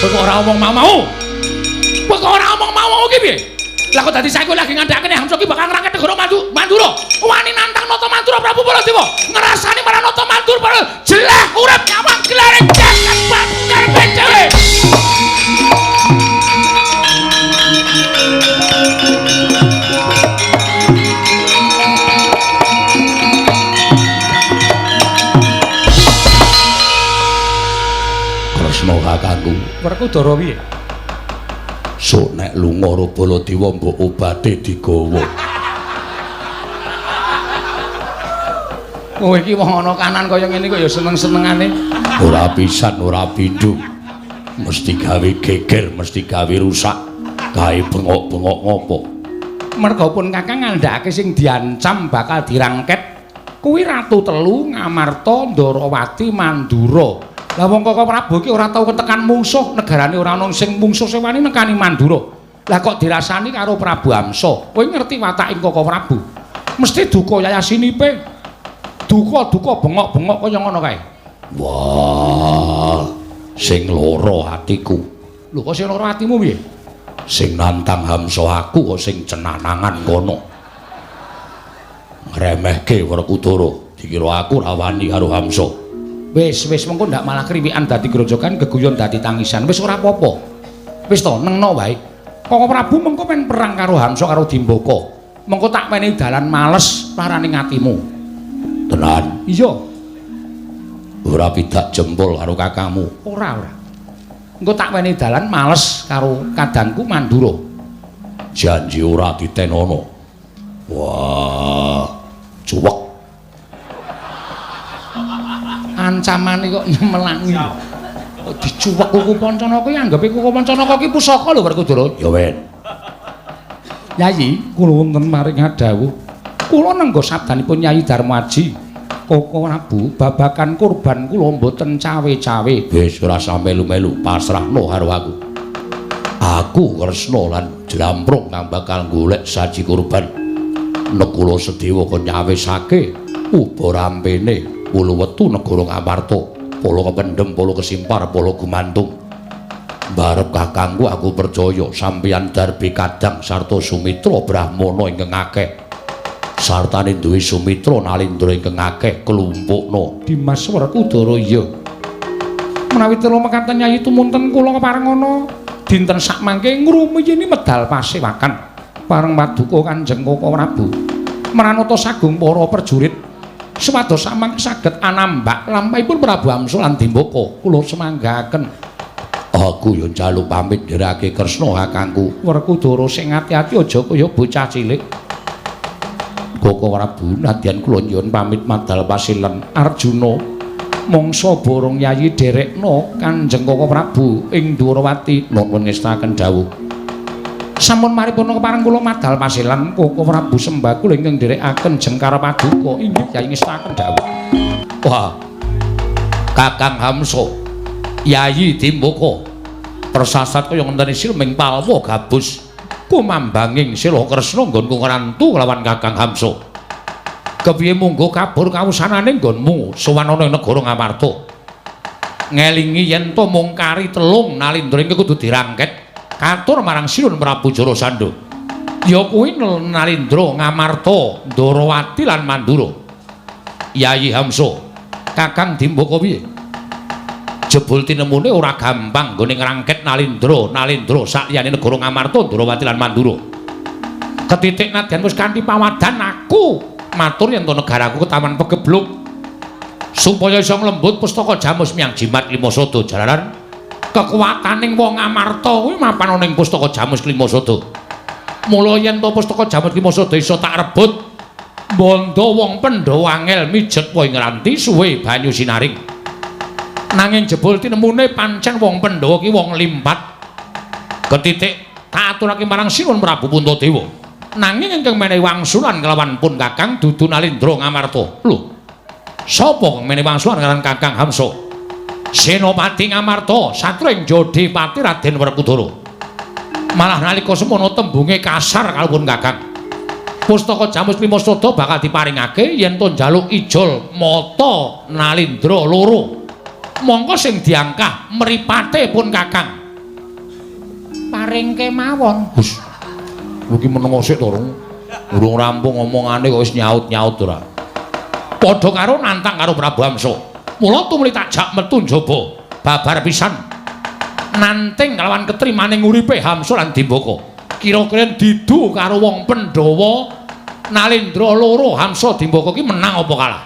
Kok ora omong mau-mau? Kok ora omong mau-mau ki piye? Lah kok dadi saiki lagi ngandhakene Hamsa ki bakal ngrangket negara Mandura. Wani nantang Nata Mandura Prabu Baladewa. Ngrasani marang Nata Mandura para jeleh urip nyawang gelare jagat karepe dhewe. Kresna kakangku. Werkudara piye? Sok nek lunga karo Baladewa mbok obate digawa. Kowe iki wong ana kanan kaya ngene kok ya seneng-senengane. Ora pisan, ora pindho. Mesti gawe geger, mesti gawe rusak. Gawe bengok-bengok ngopo? Merga pun Kakang ngandhakake sing diancam bakal dirangket kuwi ratu telu Ngamarta, Ndarawati, Mandura. Lah wong Koko Prabu iki ora tau ketekan mungsuh, negarane ora ana sing mungsuh sing wani nekani Mandura. Lah kok dirasani karo Prabu Hamsa? Kowe ngerti watake Koko Prabu. Mesti duka yayasinipe. Duka-duka bengok-bengok kaya ngono kae. Wah, sing lara atiku. Lho kok sing lara atimu piye? Sing nantang Hamsa aku kok sing cenanangan kono. Ngremehke Werkudara, dikira aku ora wani karo Hamsa. Wis, wis mengko ndak malah kriwikan dadi grojogan, geguyon dadi tangisan. Wis ora apa-apa. Wis to, nengno wae. Koko Prabu mengko men perang karo Hamsa karo Dimbaka. Mengko tak wenehi dalan males larane atimu. Tenan? Iya. Ora pidak jempol karo kakangmu. Ora, ora. Engko tak weni dalan males karo kadangku Mandura. Janji ora ditenono. Wah, cuwek. Ancamane kok nyemelangi. Kok dicuwek Kuku Pancanaka ki anggepe Kuku Pancanaka ki pusaka lho Werkudara. Ya wen. Yayi, kula wonten maring dawuh. Kula nengga sabdanipun Yayi Darmaji. Koko Prabu, babakan kurban kula mboten cawe-cawe. Wis ora samelu-melu, pasrahno karo aku. Aku Kresna lan Jlamprung kang bakal golek saji kurban. Nekula Sedewa kon nyawisake uba rampene wulu wetu negara Ngamarta, pala kependhem, pala kesimpar, pala gumantung. Barep kakangku aku percaya sampeyan darbi kadang sarta sumitra brahmana ingkang akeh. Sartane duwe sumitra nalindra ingkang akeh klumpukna Dimas Werkudara. Iya. Menawi telu mekaten Yayi tumunten kula keparengana dinten sakmangke ngrumiyini medal pasewakan pareng paduka Kanjeng Koko Prabu. Mranata sagung para prajurit supados samangke saged anambak lampahipun Prabu Hamsa lan Dimbaka. Kula semanggaken. Aku ya njaluk pamit nderake Kresna kakangku. Werkudara sing ati-ati aja kaya bocah cilik. Koko Prabu nadyan kula nyuwun pamit madal pasilen. Arjuna mangsa borong Yayi derekna Kanjeng Koko Prabu ing Dwarawati. Nuwun ngestaken dawuh. Sampun maripurna kepareng kula madal pasilen. Koko Prabu sembah kula ingkang nderekaken jengkar paduka. Inggih Yayi ngestaken dawuh. Wah. Kakang Hamsa, Yayi Dimbaka persasat kaya ngenteni silming palwa gabus kumambanging sila Kresna nggonku ngrantu kelawan Kakang Hamsa. Kepiye munggo kabur kawusanane nggonmu sowan ana ing negara Ngamarta. Ngelingi yen to mung kari telung nalindra ingkang kudu dirangket katur marang Sinuhun Prabu Jarasandha. Ya kuwi Nalindra Ngamarta, Ndorowati lan Mandura. Yayi Hamsa, Kakang Dimbaka piye? Jebul tinemune ora gampang nggone ngrangket Nalindra, Nalindra sakliyane negara Ngamarta, Ndorowati lan Mandura. Ketitik nadyan wis kanthi pawadan aku matur yen to negaraku ketaman pegebluk supaya iso nglembut pustaka Jamus Miang Jimat Lima Sada jalaran kekuwataning wong Ngamarta kuwi mapan ana ing pustaka Jamus Lima Sada. Mula yen to pustaka Jamus Lima Sada iso tak rebut, bondo wong Pandhawa angel mijet wae ngranti suwe banyu sinaring. Nanging jebul tinemune pancen wong Pandhawa ki wong limpat. Ketitik tak aturake marang Sinuhun Prabu Puntadewa. Nanging ingkang menehi wangsulan kelawan pun Kakang dudu Nalindra Ngamarta. Lho. Sapa kang menehi wangsulan kelawan Kakang Hamsa? Senopati Ngamarta, satring Jodhipati Raden Werkudara. Malah nalika semono tembunge kasar karo pun Kakang. Pustaka Jamus Lima Sada bakal diparingake yen to njaluk ijol mata Nalindra loro. Mongko sing diangkah mripate pun Kakang. Paring kemawon. Hus. Iki meneng sik to, Rung. Urung rampung omongane kok wis nyaut-nyaut ora. Padha karo nantang karo Prabu Hamsa. Mula tumuli tak jak metu njaba babar pisan. Nanting kelawan ketrimaning uripe Hamsa lan Dimbaka. Kira-kira didu karo wong Pandhawa Nalindra loro Hamsa Dimbaka ki menang apa kalah?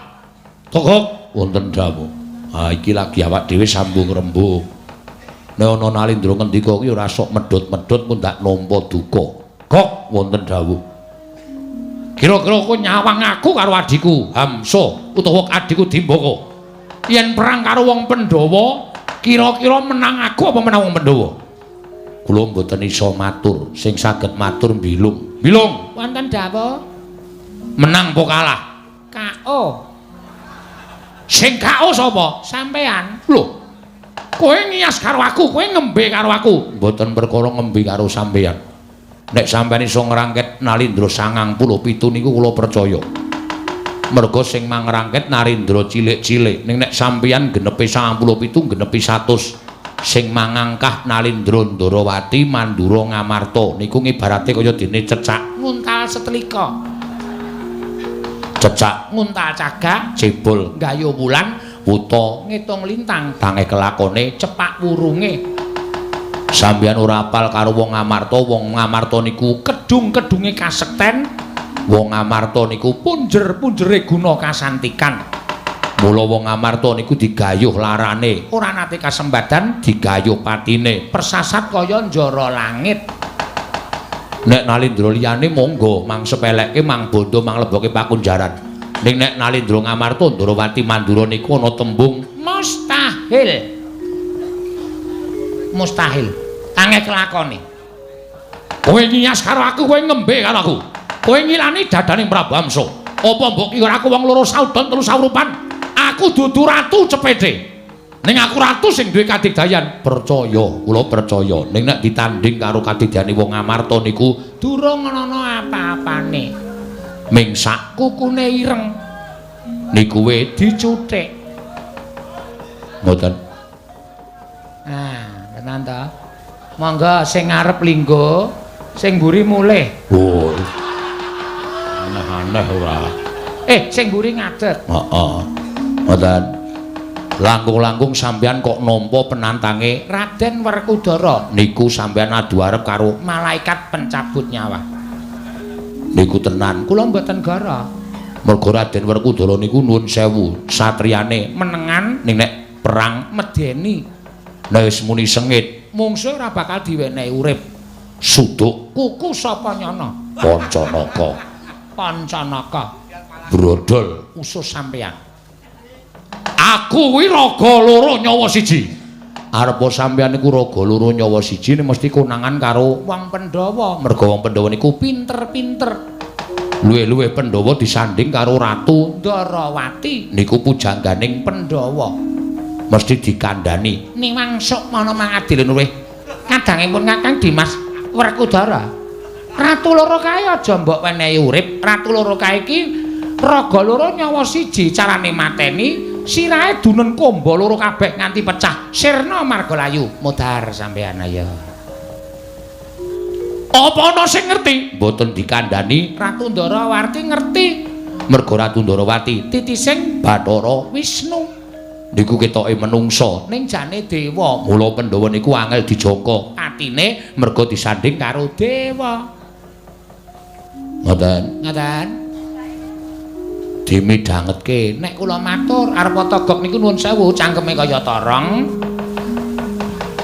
Togok wonten dawuh. Ha iki lagi awak dhewe sambung rembug. Nek ana Nalindra ngendika ki ora sok medhot-medhot mun ndak nampa duka. Kok wonten dawuh. Kira-kira kowe nyawang aku karo adhiku Hamsa utawa adhiku Dimbaka. Yen perang karo wong Pandhawa, kira-kira menang aku apa menang wong Pandhawa? Kula mboten iso matur, sing saged matur Bilung. Bilung, wonten dawuh. Menang apa kalah? KO. Sing KO sapa? Sampean. Lho. Kowe ngiyas karo aku, kowe ngembe karo aku. Mboten perkara ngembe karo sampean. Nek sampean iso ngrangket Nalindra 97 niku kula percaya. Merga sing mangrangket Narindra cilik-cilik, ning nek sampeyan genepi 97 genepi 100. Sing mangangkah Nalindra Ndorowati Mandura Ngamarta niku ngibarate kaya dene cecak nguntal setlika. Cecak nguntal cagak, cebol gayo wulan, wuta ngitung lintang, tange kelakone cepak wurunge. Sampeyan ora apal karo wong Ngamarta, wong Ngamarta niku kedung-kedunge kasekten, wong Ngamarta niku punjer-punjere guna kasantikan. Mula wong Amarta niku digayuh larane, ora nate kasembadan digayuh patine, Persasat kaya njara langit. Nek Nalindra liyane monggo mang sepelekke, mang bondo, mang leboke pakunjaran. Ning nek Nalindra Ngamarta Ndrawati Mandura niku ana tembung mustahil. Mustahil. Angel kelakone. Kowe nyiyas karo aku, kowe ngembe karo aku. Kowe ngilani dadaning Prabu Amsa. Apa mbok kira aku wong loro saudon telu saurupan? Aku dudu ratu cepete. Ning aku ratu sing duwe kadigdayan. Percaya, kula percaya. Ning nek ditanding karo kadigdayane wong Amarta niku durung ana apa-apane. Ming sak kukune ireng niku we dicuthik. Mboten. Ah, tenan to. Monggo sing ngarep linggo, sing mburi mulih. Oh. Aneh-aneh ora. Sing mburi ngadeg. Heeh. Mboten. Langkung-langkung sampeyan kok nampa penantange Raden Werkudara niku sampeyan adu arep karo malaikat pencabut nyawa. Niku tenan. Kula mboten gara. Mergo Raden Werkudara niku nuwun sewu satriyane menengan ning nek perang medeni. Nek wis muni sengit mungsuh ora bakal diwenehi urip. Suduk kuku sapa nyana? Pancanaka. Pancanaka. Brodol usus sampeyan. Aku kuwi raga loro nyawa siji. Arepa sampeyan niku raga loro nyawa siji mesti konangan karo wong Pandhawa. Mergo wong Pandhawa niku pinter-pinter. Luwih-luwih Pandhawa disanding karo Ratu Ndarawati niku pujangganing Pandhawa. Mesti dikandhani. Niwang sukmana mangadilin luwih. Kadangipun Kakang Dimas Werkudara. Ratu loro kae aja mbok wenehi urip. Ratu loro kae iki raga loro nyawa siji, carane mateni sirahe dunen komba loro kabeh nganti pecah. Sirna margalayu. Modar sampeyan ayo. Apa ana sing ngerti? Mboten dikandhani. Ratu Ndarawati ngerti. Mergo Ratu Ndarawati titising Bathara Wisnu. Niku ketoke menungsa ning jane dewa. Mula Pandhawa niku angel dijangka atine mergo disanding karo dewa. Ngoten. Ngoten. Dimidhangetke. Nek kula matur arep togok niku nuwun sewu cangkeme kaya torong.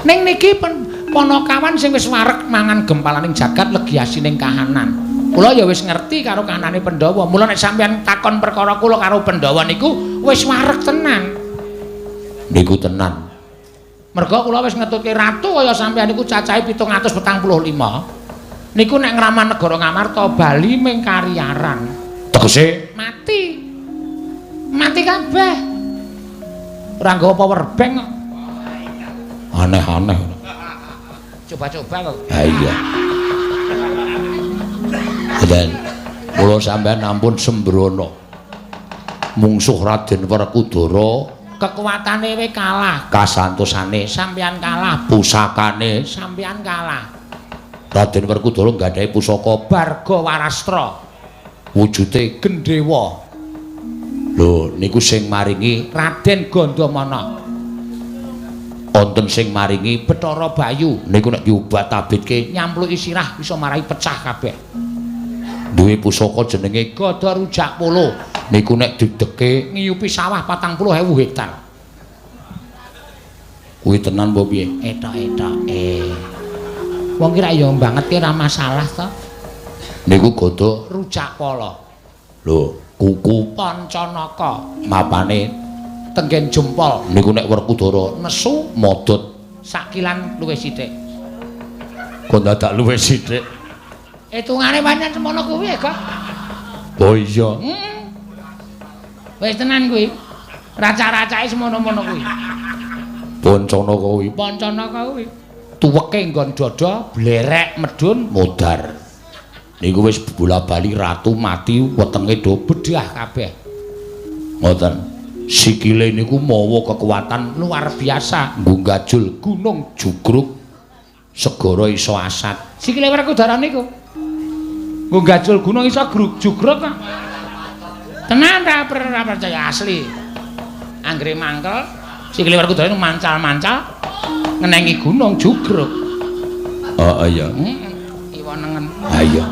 Ning niki panakawan sing wis wareg mangan gempalaning jagat legi asining kahanan. Kula ya wis ngerti karo kahanane Pandhawa. Mula nek sampeyan takon perkara kula karo Pandhawa niku wis wareg tenan. Niku tenan. Mergo kula wis ngetutke ratu kaya sampeyan niku cacahe 745. Niku nek ngraman negara Ngamarta bali ming kariaran. Tegese mati. Mati kabeh. Ora nggawa power bank kok. Aneh-aneh. Coba-coba kok. Ha iya. Dan mula sampeyan ampun sembrono. Mungsuh Raden Werkudara kekuatane we kalah, kasantosane sampeyan kalah, pusakane sampeyan kalah. Raden Werkudara nggadahi pusaka Barga Warastra. Wujude gendhewa. Lho niku sing maringi Raden Gandamana. Wonten sing maringi Bathara Bayu. Niku nek diobat-abitke nyampluki sirah bisa marai pecah kabeh. Duwe pusaka jenenge Gada Rujak Polo. Niku nek dideke ngiyupi sawah 40.000 hektar. Kuwi tenan apa piye? Etok-etoke. Wong ki ra ya banget ki ora masalah to. Niku gada Rujak Polo. Lho, kuku Pancanaka mapane tenggen jempol. Niku nek Werkudara nesu modot sakilan luwih sithik. Kok dadak luwih sithik? Hitungane pancen semono kuwi kok. Oh iya. Wis tenan kuwi. Raca-racake semono-mono kuwi. Pancana kuwi. Pancana kuwi. Tuweke nggon dada blerek medhun modar. Niku wis bola-bali ratu mati wetenge do bedah kabeh. Ngoten. Sikile niku mawa kekuatan luar biasa, nggo gajul gunung jugruk segara iso asat. Sikile Werkudara niku nggo gajul gunung iso jugruk kok. Tenan ra percaya asli. Anggere mangkel sikile Werkudara niku mancal-mancal ngenengi gunung jugruk. Oh iya. Heeh. Iwa nengen. Ha iya.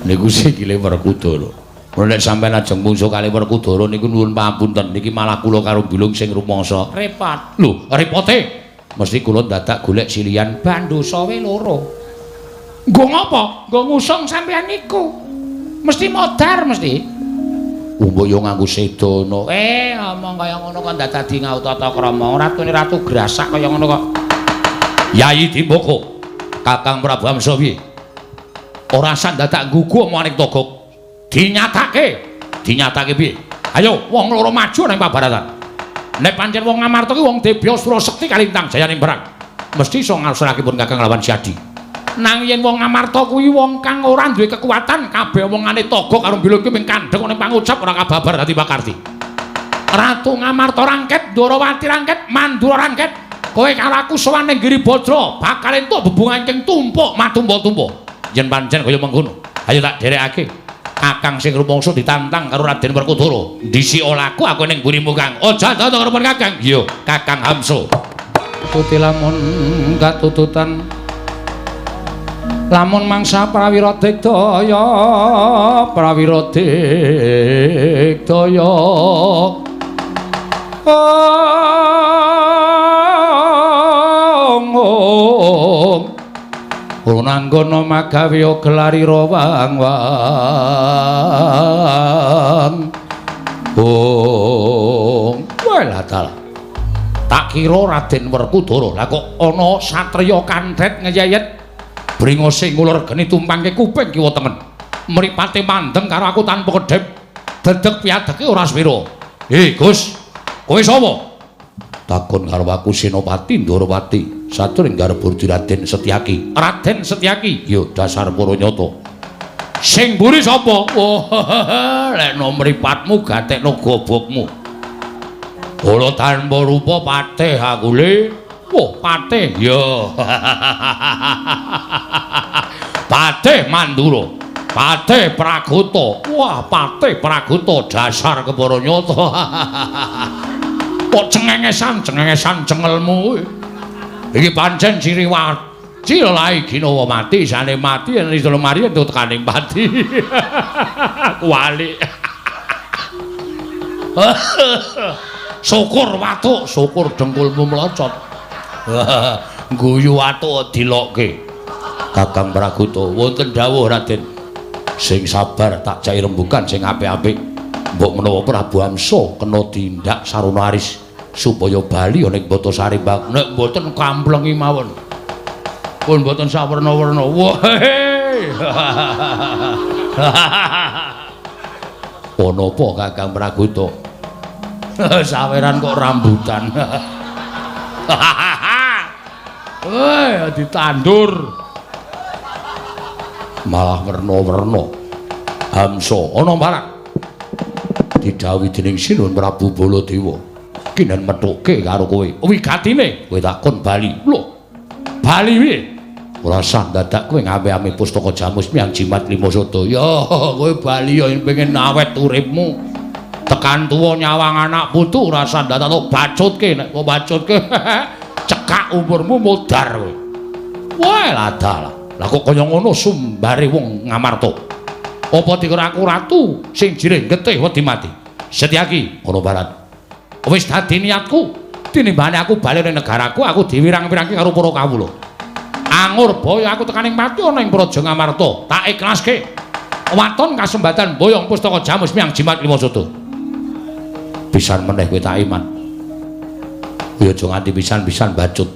Niku sikile Werkudara. Nek sampeyan ajeng mungsuh kali Werkudara niku nuwun pamunten niki malah kula karo Bilung sing rumangsa. Repot. Lho, repote. Mesti kula dadak golek silian bandosa we loro. Nggo ngapa? Nggo ngusung sampeyan niku. Mesti modar mesti. Mbok yo nganggo sedana. Ngomong kaya ngono kok dadak di ngau tata krama. Ratune ratu grasak kaya ngono kok. Yayi Dimboko, Kakang Prabu Hamsa piye? Ora sah dadak nggugu omongane Togok. Dinyatake, dinyatake piye? Ayo wong loro maju nang pabaratan. Nek pancen wong Ngamarta ki wong Debya Sura Sekti kalintang jayaning perang, mesti iso ngalahake pun Kakang lawan Siadi. Nang yen wong Ngamarta kuwi wong kang ora duwe kekuatan, kabeh omongane Togok karo Bilung ki mung kandheng ning pangucap ora kababar dadi pakarti. Ratu Ngamarta rangket, Ndorowati rangket, Mandura rangket. Kowe karo aku sowan ning Giribadra bakal entuk bebungan ing tumpuk matumpa-tumpa. Yen pancen kaya mengkono, ayo tak derekake. Kakang sing rumangsa ditantang karo Raden Werkudara. Dhisik laku aku ning mburimu, Kang. Aja tata karo Kakang. Iya, Kakang Hamsa. Tuti lamun katututan lamun mangsa prawira digdaya, prawira digdaya. Ong Runanggono magawe gelarira wang-wang. Ong, walah dalah. Tak kira Raden Werkudara, lah kok ana satriya kandhet ngeyeyet bringose ngulur geni tumpangke kuping kiwa tengen. Mripate mandeng karo aku tanpa kedhep. Dedeg piadeke ora sepira. "Hei, Gus, kowe sapa?" Takon karo aku Senopati Ndorowati. Saturing garba Raden Setyaki. Raden Setyaki, ya dasar para nyata. Sing mburi sapa? Oh, lekno mripatmu gatekno gobokmu. Kula tanpa rupa patih aku le. Oh, patih ya. Patih Mandura. Patih Pragota. Wah, patih Pragota dasar kepara nyata. Kok cengengesan, cengengesan cengelmu. Iki pancen ciri cilai ginawa mati, sane mati yen iso lemari entuk tekaning pati. Kuwalik. Syukur watuk, syukur dengkulmu mlocot. Guyu watuk dilokke. Kakang Pragota, wonten dawuh Raden. Sing sabar tak jai rembugan sing apik-apik. Mbok menawa Prabu Hamsa kena tindak sarana aris supaya bali ana ing Batasari Mbak. Nek mboten kamplengi mawon. Pun mboten sawerna-werna. Wah. Ana apa Kakang Pragota? Saweran kok rambutan. Weh, ditandur. Malah werna-werna. Hamsa ana marak. Didhawuhi dening Sinuhun Prabu Baladewa. Kinen methuke karo kowe. Wigatine kowe takon bali. Lho, bali piye? Ora sah dadak kowe ngame-ame pustaka Jamus miyang jimat lima sada. Ya, kowe bali ya pengen awet uripmu. Tekan tuwa nyawang anak putu ora sah dadak tok bacutke. Nek kok bacutke cekak umurmu modar kowe. Wah, ladalah. Lah kok kaya ngono sumbare wong Ngamarta. Apa dikira aku ratu sing jirih getih wedi mati? Setyaki ana barat. Wis dadi niatku, tinimbane aku bali ning negaraku, aku diwirang-wirangke karo para kawula. Angur boyo aku tekaning pati ana ing Praja Ngamarta, tak ikhlaske. Waton kasembatan boyong pustaka Jamus miyang jimat lima sada. Pisan meneh kowe tak iman. Kowe aja nganti pisan-pisan bacut.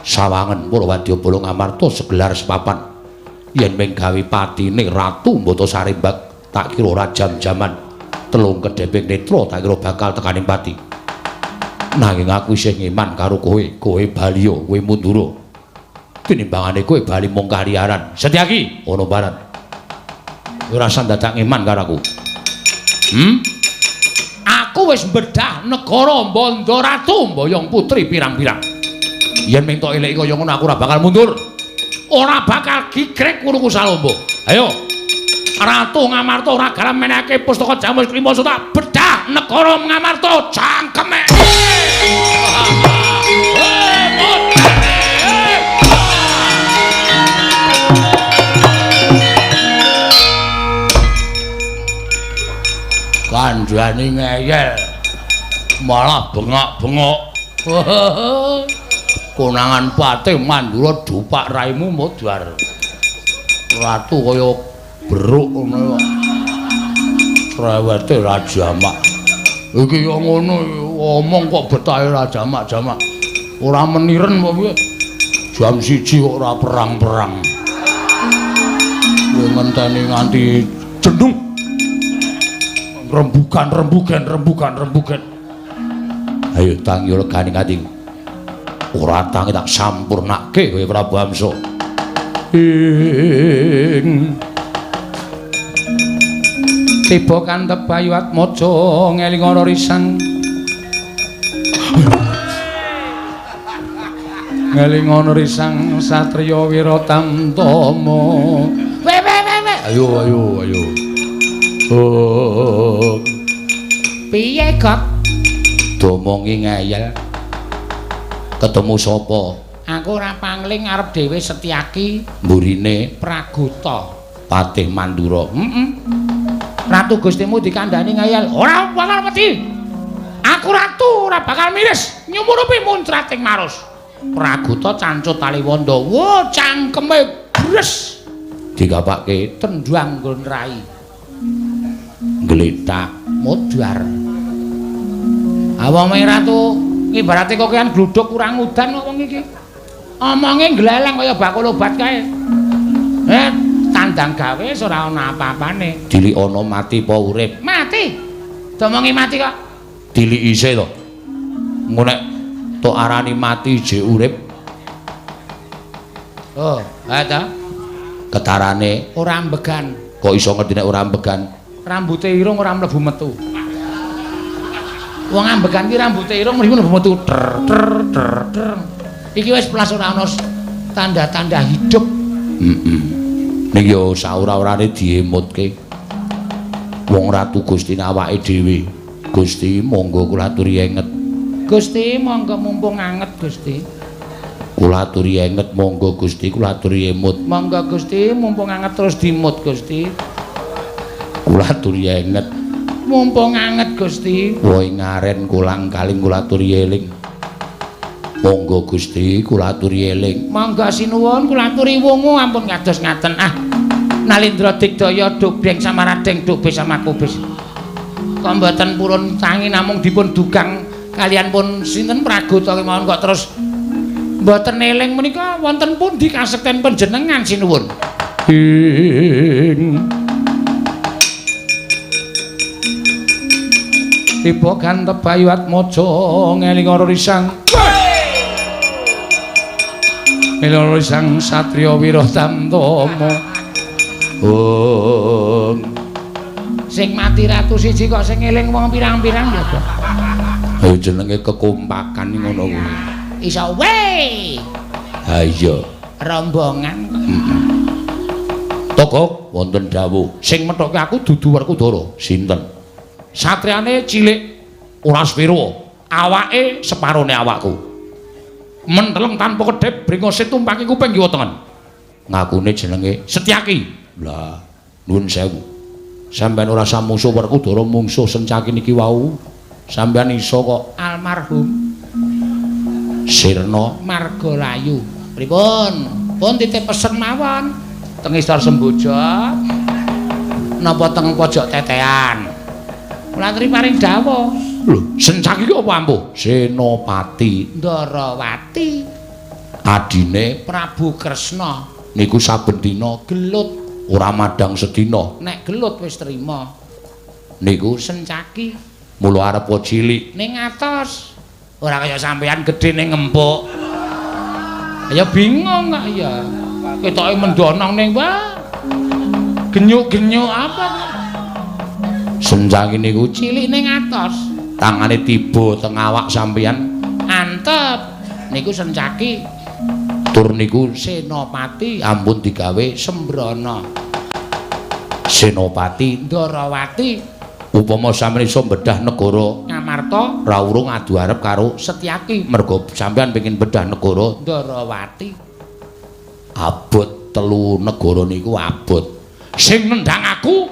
Sawangen para wadyabala Ngamarta segelar sepapan. Yen mung gawe patine Ratu Batasari Mbak, tak kira ora jam-jaman telung kedheping netra tak kira bakal tekaning pati. Nanging aku isih ngiman karo kowe, kowe baliya, kowe mundura. Tinimbangane kowe bali mung kaliaran. Setyaki, ana barat. Ora usah dadak ngiman karo aku. Aku wis mbedah negara Mbanda Ratu mboyong putri pirang-pirang. Yen mung tok eleki kaya ngono aku ora bakal mundur. Ora bakal gigrek wuruku Salombo. Ayo. Ratu Ngamarta ora garam menehake pustaka Jamus Lima Sada bedah negara Ngamarta cangkeme. Dikandhani ngeyel. Malah bengak-bengok. Konangan Patih Mandura dupak raimu modar. Ratu kaya beruk ngono kok. Crewete ra jamak. Iki ya ngono omong kok betahe ra jamak-jamak. Ora meniren apa piye? Jam 1 kok ora perang-perang. Kowe ngenteni nganti jendung. Rembugan, rembugan, rembugan, rembugan. Ayo tangi legane nganti ora tangi tak sampurnake kowe Prabu Hamsa. Ing tiba kantep Bayu Atmaja ngeling ana risang. Ngeling ana risang satriya Wiratamtama. We we we we. Ayo ayo ayo. Oh. Piye, Gok? Domongi ngeyel. Ketemu sapa? Aku ora pangling arep dhewe Setyaki mburine Pragota Patih Mandura. Heeh. Ratu Gustimu dikandhani ngeyel, ora bakal wedi. Aku ratu ora bakal miris, nyumurupi muncrat ing marus. Pragota cancut taliwonda. Wo cangkeme bres. Digapake tendang nggon rai. Glethak modar. Awong ratu ibarate kokean gluduk kurang udan kok wong iki. Omonge gleleng kaya bakul obat kae. Tandang gawe ora ana apa-apane. Dilik ana mati apa urip? Mati. Domongi mati kok. Dilik isih to. Engko nek tok arani mati jek urip. Oh, ha ta? Ketarane ora ambegan. Kok iso ngerti nek ora ambegan? Rambute irung ora mlebu metu. Wong ambegan ki rambute irung mlebu metu. Ter ter ter ter. Iki wis plas ora ana tanda-tanda hidup. Heeh. Ning yo saura-urane diemutke. Wong Ratu Gusti awake dhewe. Gusti monggo kula aturi enget. Gusti monggo mumpung anget Gusti. Kula aturi enget monggo Gusti kula aturi emut. Monggo Gusti mumpung anget terus dimut Gusti. Kula aturi enget. Mumpung anget Gusti. Wohe ngaren kulang kaling kula aturi eling. Monggo Gusti kula aturi eling. Monggo sinuwun kula aturi wungu ampun kados ngaten. Ah. Nalindra digdaya dobeng samaradeng dobe samakubis. Kok mboten purun tangi namung dipun dugang kalian pun sinten Pragota kemawon kok terus mboten eling menika wonten pundi kasekten panjenengan sinuwun. Ing tiba gantep Bayu Atmaja ngeling ora risang. Ngeling risang satriya Wiratamtama. Oh. Sing mati ratu siji kok sing eling wong pirang-pirang ya, Bang. Ha jenenge kekompakan ngono kuwi. Iso we. Ha iya, rombongan. Heeh. Toko wonten dawuh, sing methoke aku dudu Werkudara. Sinten? Satriyane cilik ora sepiro, awake separone awakku. Menteleng tanpa kedhep, bringose tumpaki kuping kiwa tengen. Ngakune jenenge Setyaki. Lah, nuwun sewu. Sampeyan ora samusuh Werkudara mungsuh Sencaki niki wau. Sampeyan iso kok almarhum Sirna Margalayu. Pripun? Pun titip pesen mawon. Teng Istor Semboja napa teng pojok tetean. Kula aturi paring dawuh. Lho, Sencaki ki apa ampuh? Senopati Ndarawati. Adine Prabu Kresna. Niku saben dina gelut, ora madang sedina. Nek gelut wis trima. Niku Sencaki. Mula arep cilik ning atos. Ora kaya sampean gedhe ning ngempuk. Ya bingung kok ya. Ketoke mendonong ning wah. Genyuk-genyuk apa kok. Sencaki niku cilik ning atos. Tangane tiba teng awak sampeyan. Antep. Niku Sencaki. Tur niku Senopati ampun digawe sembrono. Senopati Ndarawati. Upama sampeyan iso bedah negara Ngamarta ra urung adu arep karo Setyaki. Mergo sampeyan pengin bedah negara Ndarawati. Abot telu negara niku abot. Sing nendang aku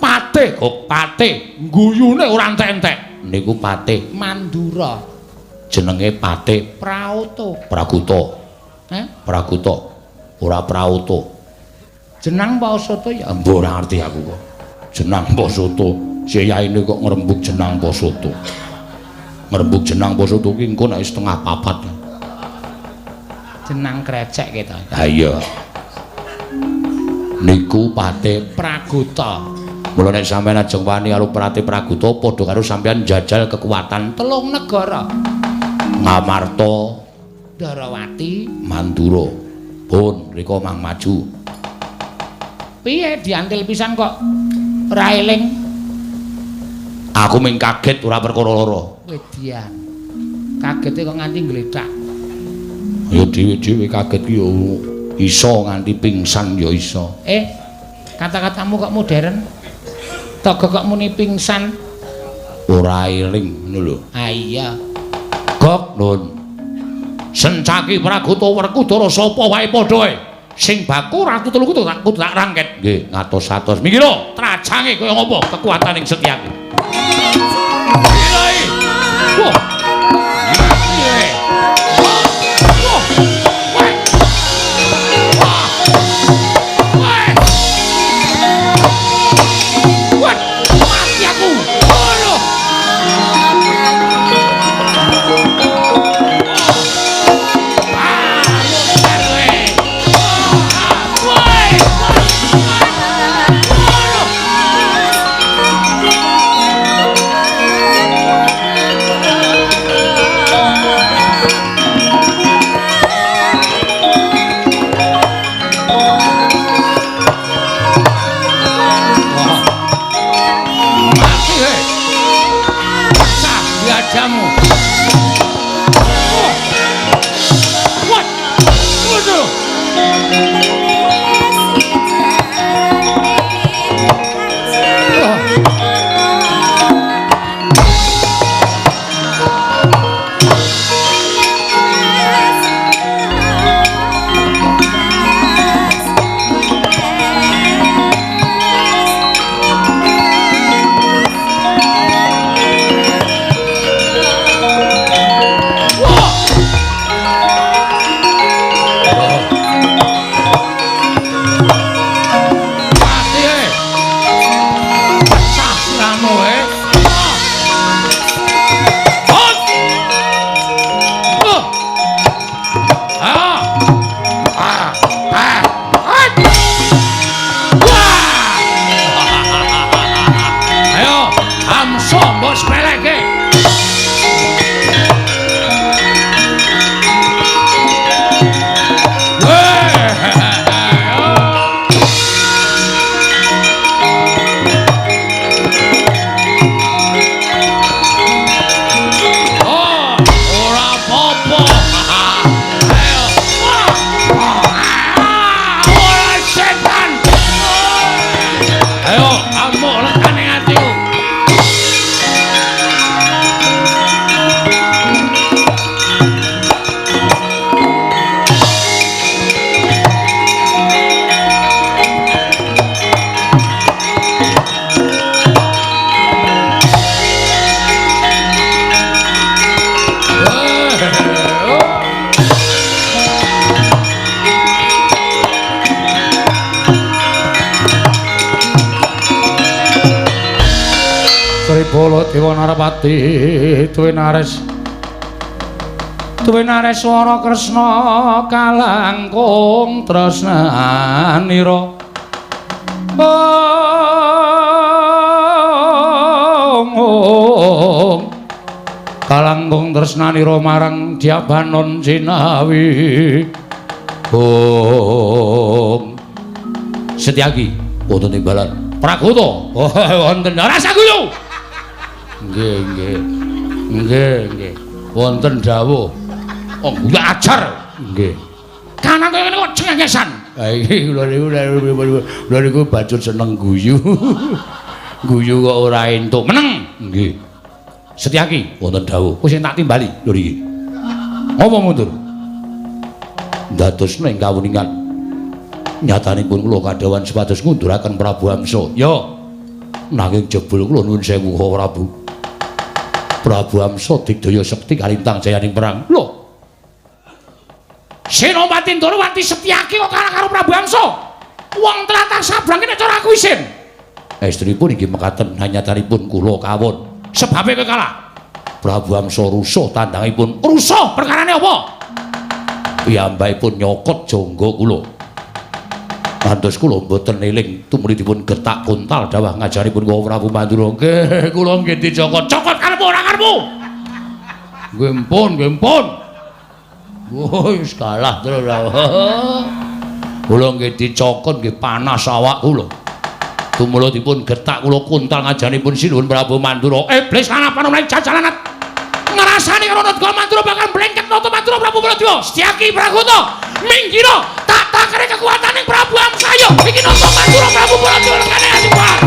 Patih kok patih, guyune ora entek-entek. Niku patih Mandura. Jenenge Patih Praoto. Praguta. Heh? Praguta. Ora Praoto. Jenang apa soto ya? Mbok ora ngerti aku kok. Jenang apa soto? Siyaine kok ngrembug jenang apa soto. Ngrembug jenang apa soto ki engko nek 3:30. Jenang krecek gitu. Ha iya. Niku Patih Praguta. Mula nek sampeyan ajeng wani karo Patih Praguta padha karo sampeyan njajal kekuatan telung negara. Ngamarta, Darawati, Mandura. Pun rika mang maju. Piye diantil pisan kok ora eling? Aku ming kaget ora perkara lara. Wedian. Kagete kok nganti ngglethak. Ya dhewe-dhewe kaget ki ya iso nganti pingsan ya iso. Kata-katamu kok modern? Togo kok muni pingsan? Ora eling ngono lho. Ah iya. Gok nun. Sencaki Praguta Werkudara sapa wae padha ae. Sing baku ratu telu kudu tak rangket. Nggih, ngatos-atos. Mikira trajange kaya ngapa kekuataning Setyaki. Wah. Wah. Mati aku. Aduh. Bala Dewa Narapati tuwinares tuwinares swara Kresna kalangkung tresnanira. Ong kalangkung tresnanira marang Dyabanon Jinawi. Ong Setyaki wonten timbalan Praguta. Oh wonten rasa guyu. Nggih, nggih. Nggih, nggih. Wonten dawuh. Oh, ya ajar. Nggih. Kanan kaya ngene kok cengengesan. Ha iki kula niku bajur seneng guyu. Guyu kok ora entuk. Meneng. Nggih. Setyaki wonten dawuh. Wis tak timbali lho iki. Ngopo mundur? Dadosna ing kawuningan. Nyatanipun kula kadhawan supados ngunduraken Prabu Hamsa. Yo. Nanging jebul kula nuwun sewu Prabu. Prabu Amsa digdaya sekti kalintang jayaning perang. Lho. Senopati Ndorowati Setyaki kok kalah karo Prabu Amsa. Wong tlatah Sabrang kene cara aku isin. Estrinipun inggih mekaten hanyatanipun kula kawon. Sebabe kowe kalah. Prabu Amsa rusuh tandangipun. Rusuh perkarane apa? Piyambakipun nyokot jangga kula. Kantos kula mboten eling tumuli dipun getak kuntal dawah ngajaripun kula Prabu Mandura. Nggih, kula nggih dicokot. Cokot karepmu ora karepmu. Nggih mpun, nggih mpun. Wis kalah terus. Kula nggih dicokot nggih panas awak kula. Tumula dipun getak kula kuntal ngajaripun Sinuwun Prabu Mandura. Iblis lan panomane jajalanat. Ngrasani karo Nagara Mandura bakal mlengket Nata Mandura Prabu Baladewa. Setyaki Pragoto, minggiro tak takere kekuatane Prabu Amsa yo. Iki Nata Mandura Prabu Baladewa lekane adibar.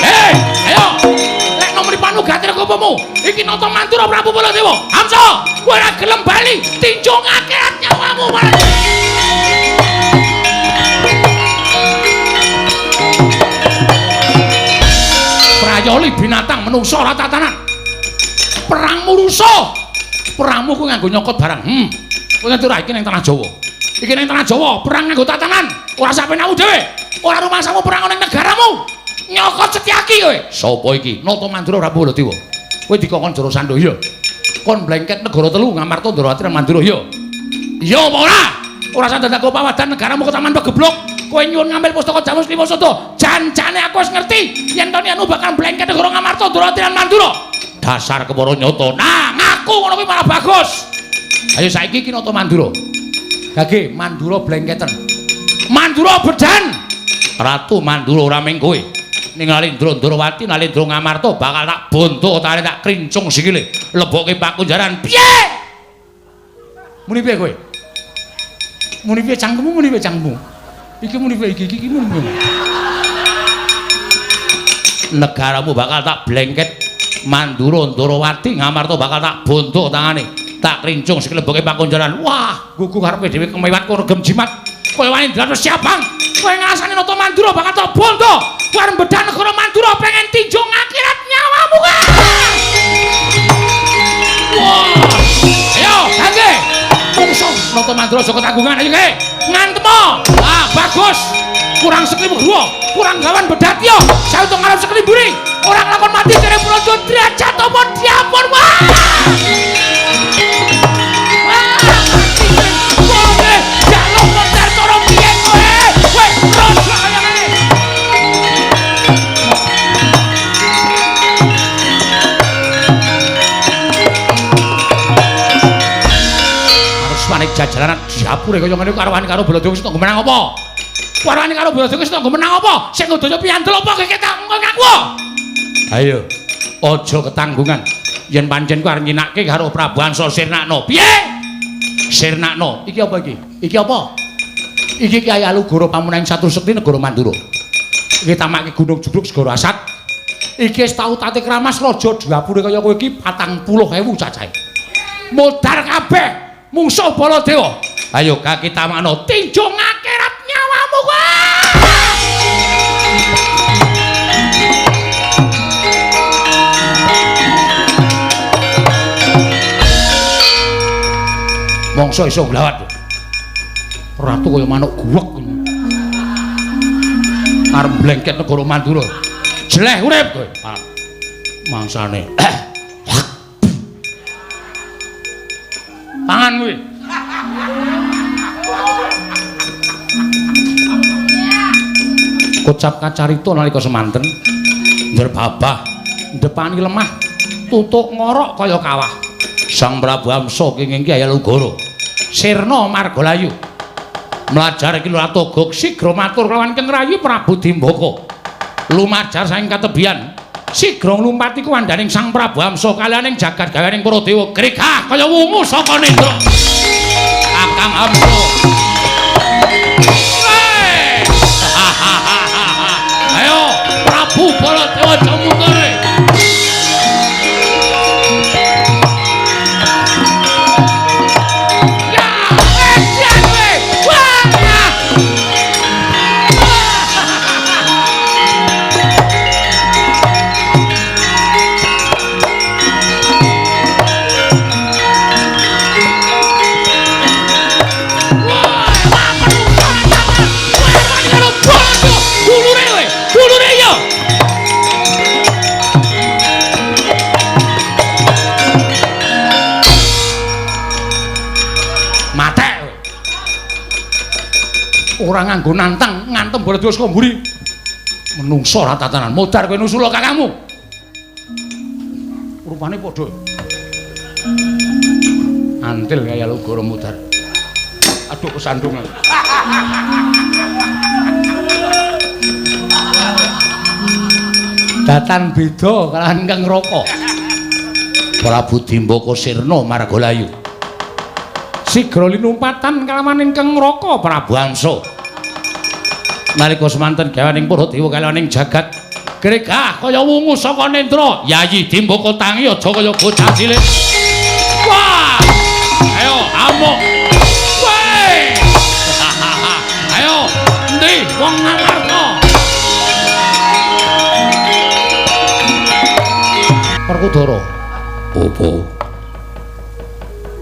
Hei, ayo. Lek nomor panugatire kopomu. Iki Nata Mandura Prabu Baladewa. Amsa, kowe ora gelem bali, tinjung akhirat nyawamu marang. Prayoli binatang menungso ora tatanan. Perangmu rusuh. Perangmu kuwi nganggo nyokot barang. Kowe ngerti ora iki ning tanah Jawa. Iki ning tanah Jawa, perang nganggo tatanan. Ora sapenamu dhewe. Ora rumangsamu perang ning negaramu. Nyokot Setyaki kowe. Sapa iki? Nata Mandura Prabu Baladewa. Kowe dikongkon Jarasandha iya. Kon blengket negara telu Ngamarta Ndrawati lan Mandura iya. Iya apa ora? Ora usah dadak pawadan negaramu ketaman pegeblok. Kowe nyuwun ngambil pustaka Jamus Lima Sada. Janjane aku wis ngerti yen to anu bakal blengket negara Ngamarta Ndrawati lan Mandura. Dasar kepara nyata. Nah, ngaku ngono kuwi malah bagus. Ayo saiki iki Nata Mandura. Gage Mandura blengketen. Mandura bedan. Ratu Mandura ora mung kowe. Ning Nalendra Ndrawati, Nalendra Ngamarta bakal tak bonto tare tak krincung sikile. Lebokke pakunjaran. Piye? Muni piye kowe? Muni piye cangkemmu, muni piye cangkemmu? Iki muni piye iki, iki muni piye? Negaramu bakal tak blengket Mandura Ndrawati, Ngamarta bakal tak bonto tangane. Tak krincung sikile lebokke pakunjaran. Wah, gugu karepe dhewe kemewat kok regem jimat. Kowe wani ndratos siabang. Kowe ngrasani Nata Mandura bakal tak bonto. Arep bedah negara Mandura pengen tinjung akhirat nyawamu kan. Wah. Ayo, gangge. Mungsuh Nata Mandura aja ketanggungan ayo ge. Ngantemo. Ah, bagus. Kurang sekli gua, kurang gawan bedat yo. Sauto ngarep sekli mburi. Ora nglakon mati kene Praja derajat apa diapun. Wah. Wah, mati. Kowe jaluk konter cara piye kowe? Kowe raja kaya ngene. Manik jajalanan diapure kaya ngene karo wani karo Baladewa wis tanggo menang apa? Warani karo Baladewa wis tanggo menang apa? Sing ngudaya piyandel apa kowe ketok ngaku? Ayo, aja ketanggungan. Yen pancen kowe arep nyinake karo Prabu Ansa Sirnakna. Piye? Sirnakna. Iki apa iki? Iki apa? Iki Kyai Alugoro pamunaing Satu Sekti negara Mandura. Iki tamake Gunung Jugruk Segara Asat. Iki wis tau tate kramas raja diapure kaya kowe iki 40.000 cacahe. Modar kabeh. Mungsuh Baladewa. Ayo kaki tamakno tinjung akhirat nyawamu kowe. Mongso iso nglawat. Ratu kaya manuk guwek. Arep blengket negara Mandura. Jeleh urip kowe. Mangsane. Pangan kuwi. Kocap kacarita nalika semanten nderbabah ndepani lemah tutuk ngorok kaya kawah. Sang Prabu Amsa kenging Kyai Alugoro sirna margalayu mlajar iki Ratu Gog sigra matur kelawan Keng Rayi Prabu Dimbaka. Lumajar saking katebian sigra nglumpati kuwandaning Sang Prabu Amsa kaliyaning jagat gawening para dewa gregah kaya wungu saka nendra. Kakang Amsa. Ayo Prabu Baladewa aja mundur. Ora nganggo nantang, ngantem Baladewa saka mburi. Menungso ora tatanan. Modar kowe nusula kakangmu. Rupane padha. Antil kaya Lugara modar. Aduh kesandungan. Datan beda kalahan Kang Raka. Prabu Dimbaka sirna marga layu. Sigra linumpatan kalawan ingkang Raka Prabu Hamsa. Nalika semanten gawaning para dewa kalawaning jagat gregah kaya wungu saka nendra. Yayi Dimbaka tangi aja kaya bocah cilik. Wah! Ayo amuk. Weh! Ayo, endi wong Ngamarta? Werkudara. Apa?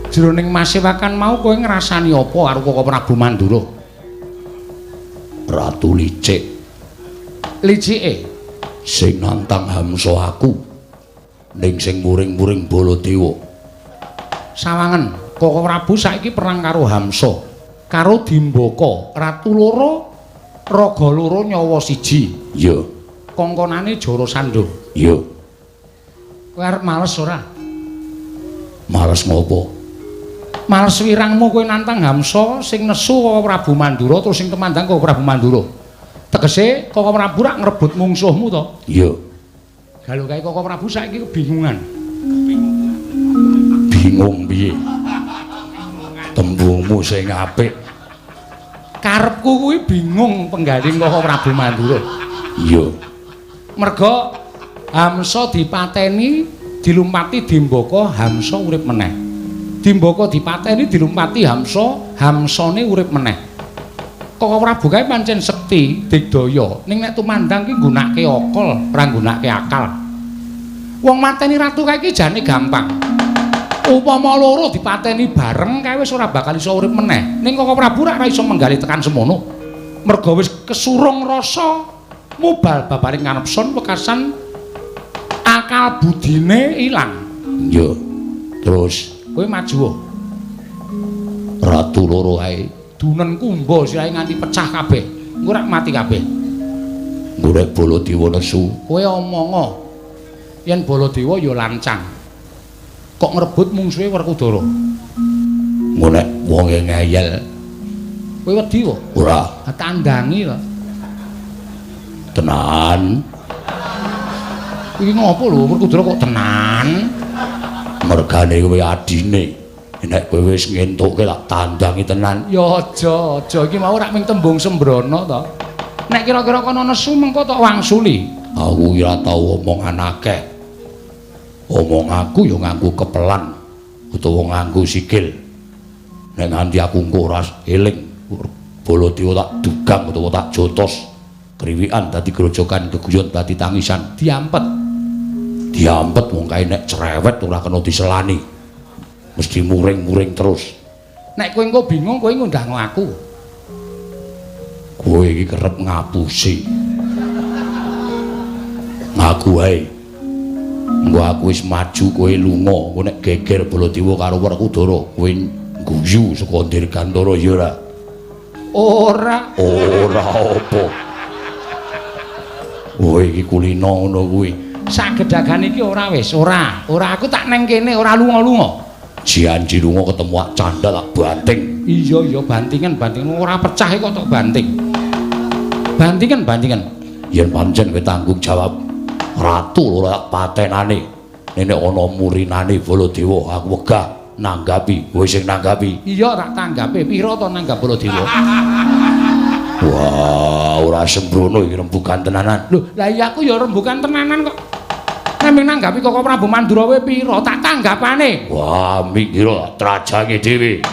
Jroning masewakan mau kowe ngrasani apa karo Koko Prabu Mandura? Ratu licik. Licike sing nantang Hamsa aku ning sing muring-muring Baladewa. Sawangen, Koko Prabu saiki perang karo Hamsa, karo Dimbaka, ratu loro, raga loro nyawa siji. Iya. Kongkonane Jarasandha. Iya. Kowe arep males ora? Males ngopo? Males wirangmu kowe nantang Hamsa sing nesu Koko Prabu Mandura terus sing temandang Koko Prabu Mandura. Tegese Koko Prabu rak ngrebut mungsuhmu to? Iya. Galo kae Koko Prabu saiki kebingungan. Bingung piye? Tembungmu sing apik. Karepku kuwi bingung penggaling Koko Prabu Mandura. Iya. Merga Hamsa dipateni, dilumpati Dimbaka, Hamsa urip meneh. Dimbaka dipateni, dilumpati Hamsa, Hamsane urip meneh. Koko Prabu kae pancen sekti, digdaya, ning nek tumandang ki nggunakake akal, ora nggunakake akal. Wong mateni ratu kae iki jane gampang. Upama loro dipateni bareng kae wis ora bakal iso urip meneh. Ning Koko Prabu ora iso menggali tekan semono. Merga wis kesurung rasa mubal babaring kanepson wekasan akal budine ilang. Iya. Terus kowe maju. Ratu loro ae dunen kumba sirahe nganti pecah kabeh. Engko rak mati kabeh. Golek Baladewa nesu. Kowe omonga yen Baladewa ya lancang. Kok ngrebut mungsuhe Werkudara? Golek wonge ngeyel. Kowe wedi kok? Ora. Tandangi to. Tenan. Iki ngopo lho Werkudara kok tenan? Mergane kowe adine. Nek kowe wis ngentukke tak tandangi tenan. Ya aja, aja iki mau rak ming tembung sembrono to. Nek kira-kira kono nesu mengko tok wangsuli. Aku ora tau omongan akeh. Omong aku ya nganggo kepelan utawa nganggo sikil. Nek nganti aku engko ora eling Baladewa tak dugang utawa tak jotos. Kriwikan dadi grojokan, geguyon dadi tangisan. Diampet. Diampet wong kae nek cerewet ora kena diselani. Mesti muring-muring terus. Nek kowe engko bingung kowe ngundang aku. Kowe iki kerep ngapusi. Ngaku wae. Engko aku wis maju kowe lunga, engko nek geger Baladewa karo Werkudara, kowe guyu saka Dirgantara ya ora? Ora. Ora apa. Kowe iki kulino ngono kuwi. Sak gedagan iki ora wis, ora. Ora aku tak neng kene ora lunga-lunga. Janji lunga ketemu ak candha tak banting. Iya iya bantingan bantingan ora pecah kok tok banting. Bantingan bantingan. Yen pancen kowe tanggung jawab ratu ora patenane. Nek ana murinane Baladewa aku wegah nanggapi. Kowe sing nanggapi. Iya tak tanggape. Pira to nanggap Baladewa? Wah, ora sembrono iki rembugan tenanan. Lho, lah iya aku ya rembugan tenanan kok. Nek nanggapi Koko Prabu Mandura kowe pira? Tak tanggapane. Wah, minggir trajange dhewe.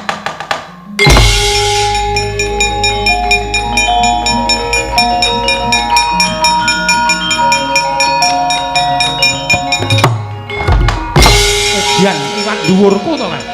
Edian liwat dhuwurku to kan.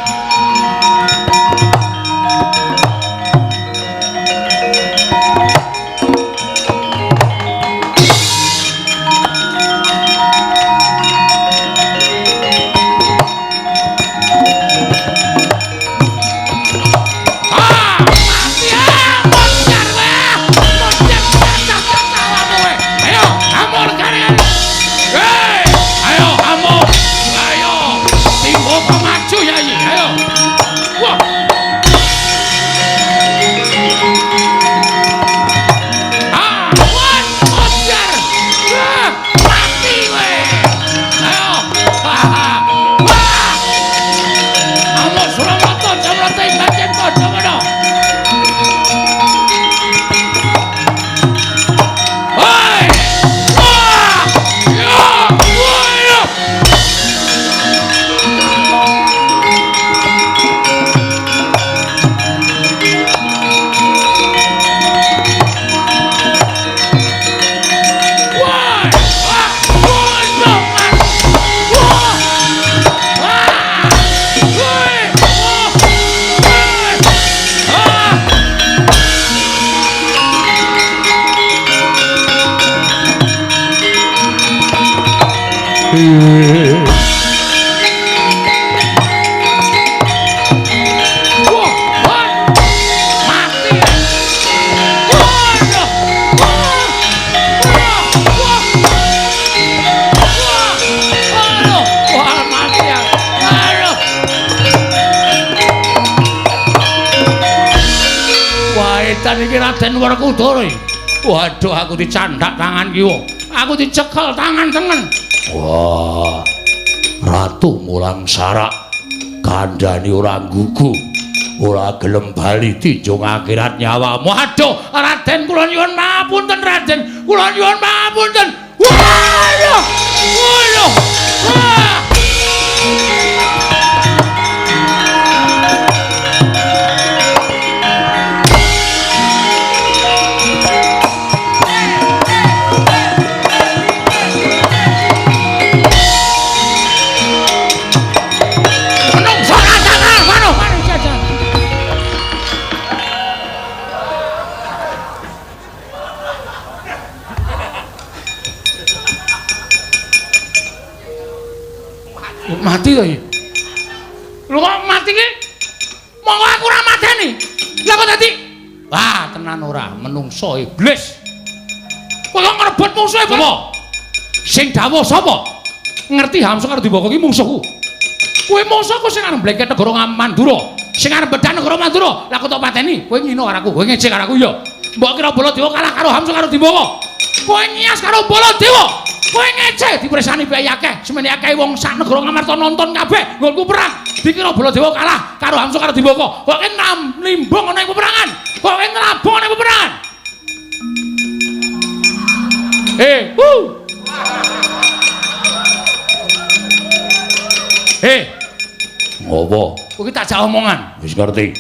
Edan iki Raden Werkudara. Waduh, aku dicandak tangan kiwa. Aku dicekel tangan tengen. Wah. Ratu mulang sarak kandhani ora nggugu. Ora gelem bali tinjung akhirat nyawamu. Waduh, Raden kula nyuwun mapunten Raden. Kula nyuwun mapunten. Waduh. Waduh. Wah. Mati to iki. Lho kok mati iki? Monggo aku ora mateni. Lah kok dadi? Wah, tenan ora, menungso iblis. Kowe kok ngrebut mungsuhe sapa? Sing dawuh sapa? Ngerti Hamsa karo Diwaka iki mungsuhku. Kowe mungsuhku sing arep mblengket negara Mandura, sing arep bedah negara Mandura. Lah kok tok pateni? Kowe ngino karo aku, kowe ngecek karo aku ya. Mbok kira Baladewa kalah karo Hamsa karo Diwaka. Kowe nyias karo Baladewa. Kowe ngece dipresani bae akeh, semene akeh wong sak negara Ngamarta nonton kabeh nggonku perang. Dikira Baladewa kalah karo Hamsa karo Diwaka. Kok nimbung ana ing peperangan. Kok nglabung ana ing peperangan. Ngopo? Kowe iki tak jak omongan. Wis ngerti.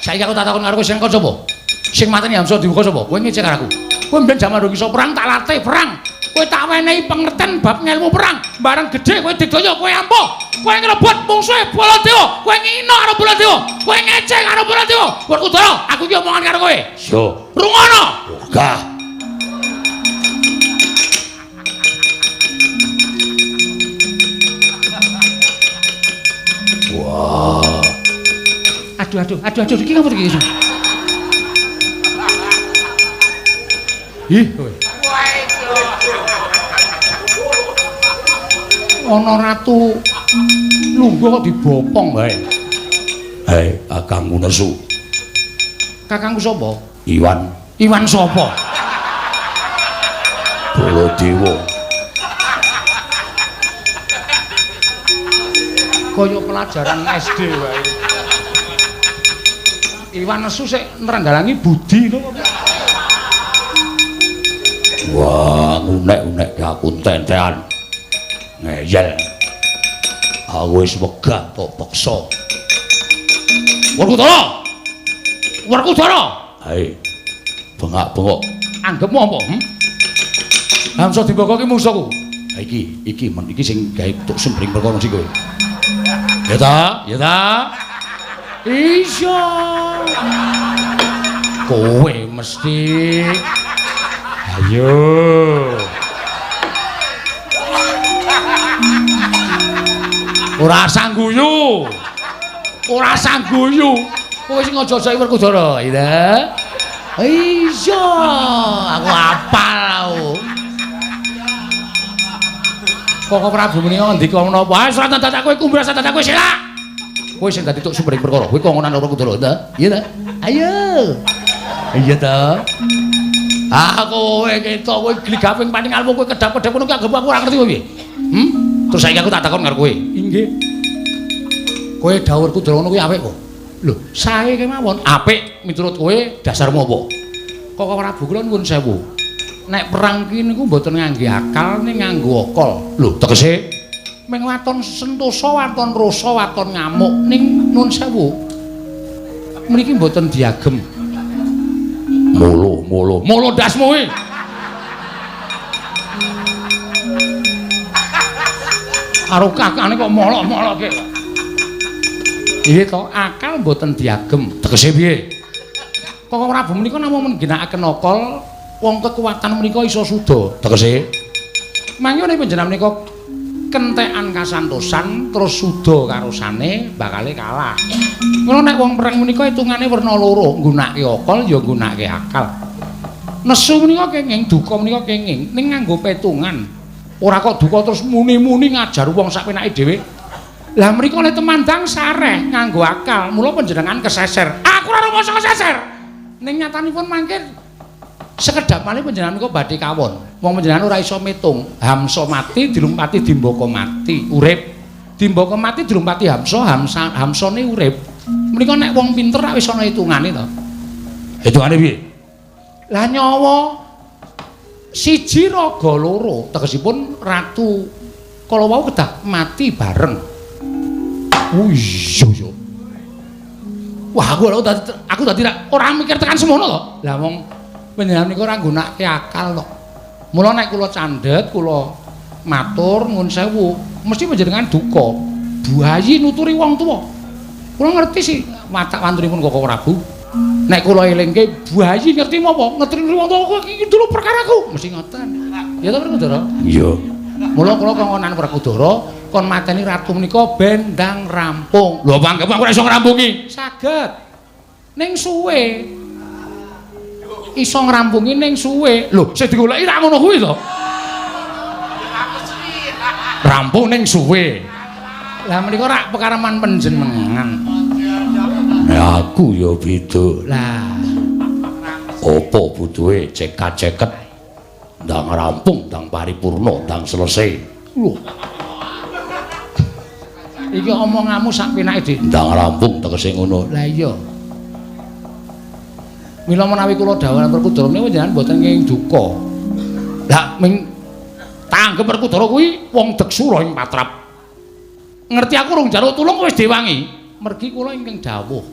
Saiki aku tak takon karo kowe sing kon sapa? Sing mateni Hamsa Diwaka sapa? Kowe ngece karo aku. Kowe mbiyen jaman durung iso perang tak latih perang. Kowe tak wenehi pengerten bab ngelmu perang. Bareng gedhe kowe digdaya, kowe ampuh. Kowe ngrebut mungsuhe Baladewa, kowe ngino karo Baladewa, kowe ngece karo Baladewa. Werkudara, aku iki omongan karo kowe. Yo, rungono. Ogah. Wah. Aduh aduh aduh aduh iki ngapa iki? Ih, kowe. Ana ratu lungguh kok dibopong wae. Hei, kakangku nesu. Kakangku sapa? Iwan. Iwan sapa? Baladewa. Kaya pelajaran SD wae. Iwan nesu sik nerenggalangi budi lho. Wah, ngunek-unek aku tentean. Ngeyel. Aku wis wegah tok peksa. Werkudara. Werkudara. Hai. Bengak-bengok. Anggepmu apa? Hamsa Diwaka ki mungsuhku. Ha iki, iki men iki sing gawe tok sembring perkara sing kowe. Ya ta? Ya ta? Iya. Kowe mesti. Ayo. Ora sangguyu. Ora sangguyu. Kowe sing aja-aja Werkudara, ya. Iya, aku apal aku. Koko Prabu menika ngendika menapa? Ah, suratan dadak kowe kumbras dadak kowe selak. Kowe sing dadi tuk sumbering perkara. Kowe kongonan Werkudara, ta? Iya ta? Ayo. Iya ta? Ah, kowe ketok kowe gligaping pating almu kowe kedap-kedap ngono ki anggep aku ora ngerti kowe piye. Terus saiki aku tak takon karo kowe. Inggih. Kowe dawuh Werkudara ngono kuwi apik kok. Lho, sae kemawon. Apik miturut kowe dasarmu apa? Koko Prabu kula nuwun sewu. Nek perang ki niku mboten ngangge akal ning nganggo akal. Lho, tegese ming waton sentosa, waton rasa, waton ngamuk ning nuwun sewu. Mriki mboten diagem. Molo, molo. Molo ndasmu kuwi. Karo kakane kok molok-molokke. Iya to, akal mboten diagem. Tegese piye? Koko Prabu menika namung mengginakaken akal, wong kekuatan menika iso suda. Tegese mangke nek panjenengan menika kentekan kasantosan terus suda karosane bakale kalah. Ngono nek wong perang menika hitungane werna loro, nggunakake akal ya nggunakake akal. Nesu menika kenging, duka menika kenging ning nganggo petungan. Ora kok duka terus muni-muni ngajar wong sak penake dhewe. Lah mriko oleh temandang sareh nganggo akal, mula panjenengan keseser. Aku ora rumangsa keseser. Ning nyatanipun mangke sekedhap malih panjenengan menika badhe kawon. Wong panjenengan ora iso mitung. Hamsa mati dilumpati Dimbaka mati, urip. Dimbaka mati dilumpati Hamsa, Hamsane urip. Menika nek wong pinter rak wis ana hitungane to. Hitungane piye? Lah nyawa siji raga loro, tegesipun ratu kala wau kedah mati bareng. Oh iya iya. Wah, aku dadi ora mikir tekan semono to. Lah wong panjenengan niku ora nggunakake akal kok. Mula nek kula candhet, kula matur nuwun sewu, mesti panjenengan duka. Buayi nuturi wong tuwa. Kula ngerti sih watak wantunipun Koko Prabu. Nek kula elingke buayi ngerti apa? Ngerti wong tuwa iki dulu perkaraku, mesti ngoten. Ya to Werkudara? Iya. Mula kula kongkonan Werkudara kon mateni ratu menika ben ndang rampung. Lho panggep aku ora iso ngrampungi. Saged. Ning suwe. Iso ngrampungi ning suwe. Lho, sing digoleki ra ngono kuwi to. Rampung ning suwe. Lah menika rak pekareman panjenengan. Nek aku ya beda. Lah, apa butuhe cekat-ceket ndang rampung, ndang paripurna, ndang selesai. Lho. Iki omonganmu sak penake, Dik. Ndang rampung tegese ngono. Lah iya. Mila menawi kula dawuh Werkudara menika panjenengan mboten kenging duka. Lah ming tanggep Werkudara kuwi wong deksura ing patrap. Ngerti aku rung njaluk tulung wis diwangi. Mergi kula ingkang dawuh.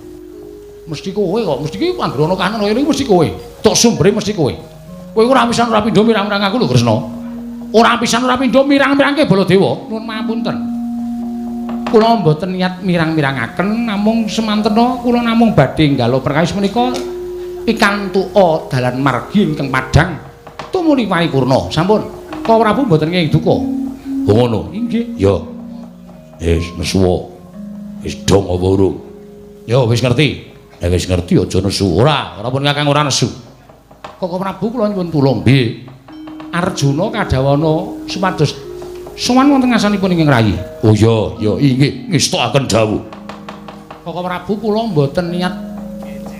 Mesti kowe kok, mesti iki anggere ana kahanan kaya iki mesti kowe. Tok sumbere mesti kowe. Kowe ora pisan ora pindho mirang-mirang aku lho Kresna. Ora pisan ora pindho mirang-mirangke Baladewa. Nuwun mapunten. Kula mboten niat mirang-mirangaken namung semantena kula namung badhe nggalo perkawis menika pikantuka dalan margi ingkang padhang tumuli paripurna. Sampun. Koko Prabu mboten kenging duka. Oh ngono. Inggih. Ya. Wis nesu. Wis dong apa urung? Ya wis ngerti. Nek wis ngerti aja nesu. Ora, ora pun Kakang ora nesu. Koko Prabu kula nyuwun tulung. Piye? Arjuna kadhawana supados sowan wonten ngasanipun ingkang rayi. Oh iya, ya inggih ngestokaken dawuh. Koko Prabu kula mboten niat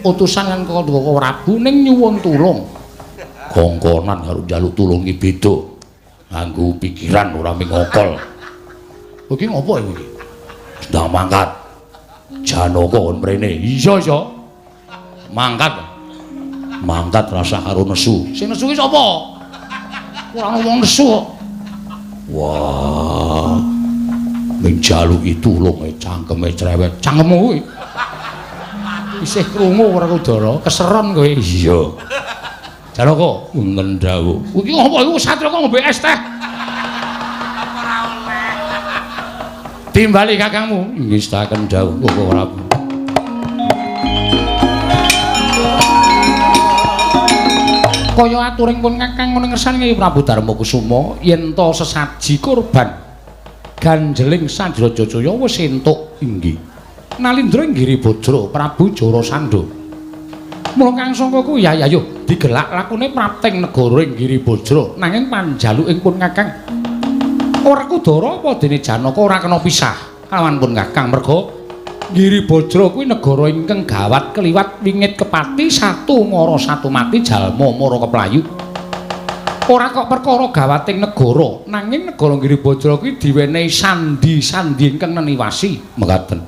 utusan kan Koko Prabu ning nyuwun tulung. Kongkonan karo njaluk tulung iki beda. Nganggo pikiran ora mung ngokol. Iki ngopo iki? Ndang mangkat. Janaka kon mrene. Iya, iya. Mangkat. Mangkat rasa karo nesu. Sing nesu ki sapa? Ora ono wong nesu kok. Wah. Ming jaluki tulung cangkeme cerewet. Cangkemmu kuwi. Isih krungu Werkudara, keseron kowe. Iya. Janaka, wonten dawuh. Iki ngopo iku satraka ngombe es teh? Ora oleh. Timbali kakangmu. Ngestaken dawuh Koko Prabu. Kaya aturing pun kakang ngono ngersane Kyai Prabu Darmakusuma yen to sesaji korban ganjeling Sandrajaya wis entuk inggih. Nalindra ing Giribajra Prabu Jarasandha. Mula kang sangka kuwi ya ayo digelak lakune prapting negara ing Giribajra nanging panjaluking pun kakang Werkudara apa dene Janaka ora kena pisah kalawan pun kakang merga Giribajra kuwi negara ingkang gawat keliwat wingit kepati satu mara satu mati jalma mara keplayu. Ora kok perkara gawating negara, nanging negara Giribajra kuwi diwenehi sandi-sandi ingkang neniwasi mekaten.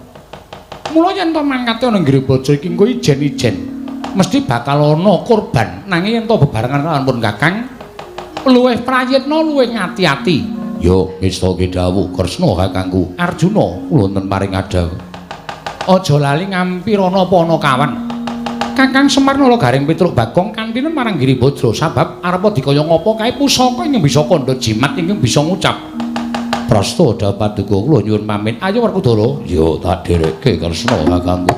Mula yen to mangkate ana Giribajra iki engko ijen-ijen mesti bakal ana korban, nanging yen to bebarengan kalawan pun kakang luwih prayitna luwih ngati-ati. Yo ngestake dawuh Kresna kakangku Arjuna kula wonten paring adhawuh. Aja lali ngampirana panakawan. Kakang Semar Nala Gareng Petruk Bagong kantinen marang Giribajra sabab arepa dikaya ngapa kae pusaka ingkang bisa kandha jimat ingkang bisa ngucap. Prasta dapaduka kula nyuwun pamit. Ayo Werkudara. Yo tak dherekke Kresna kakangku.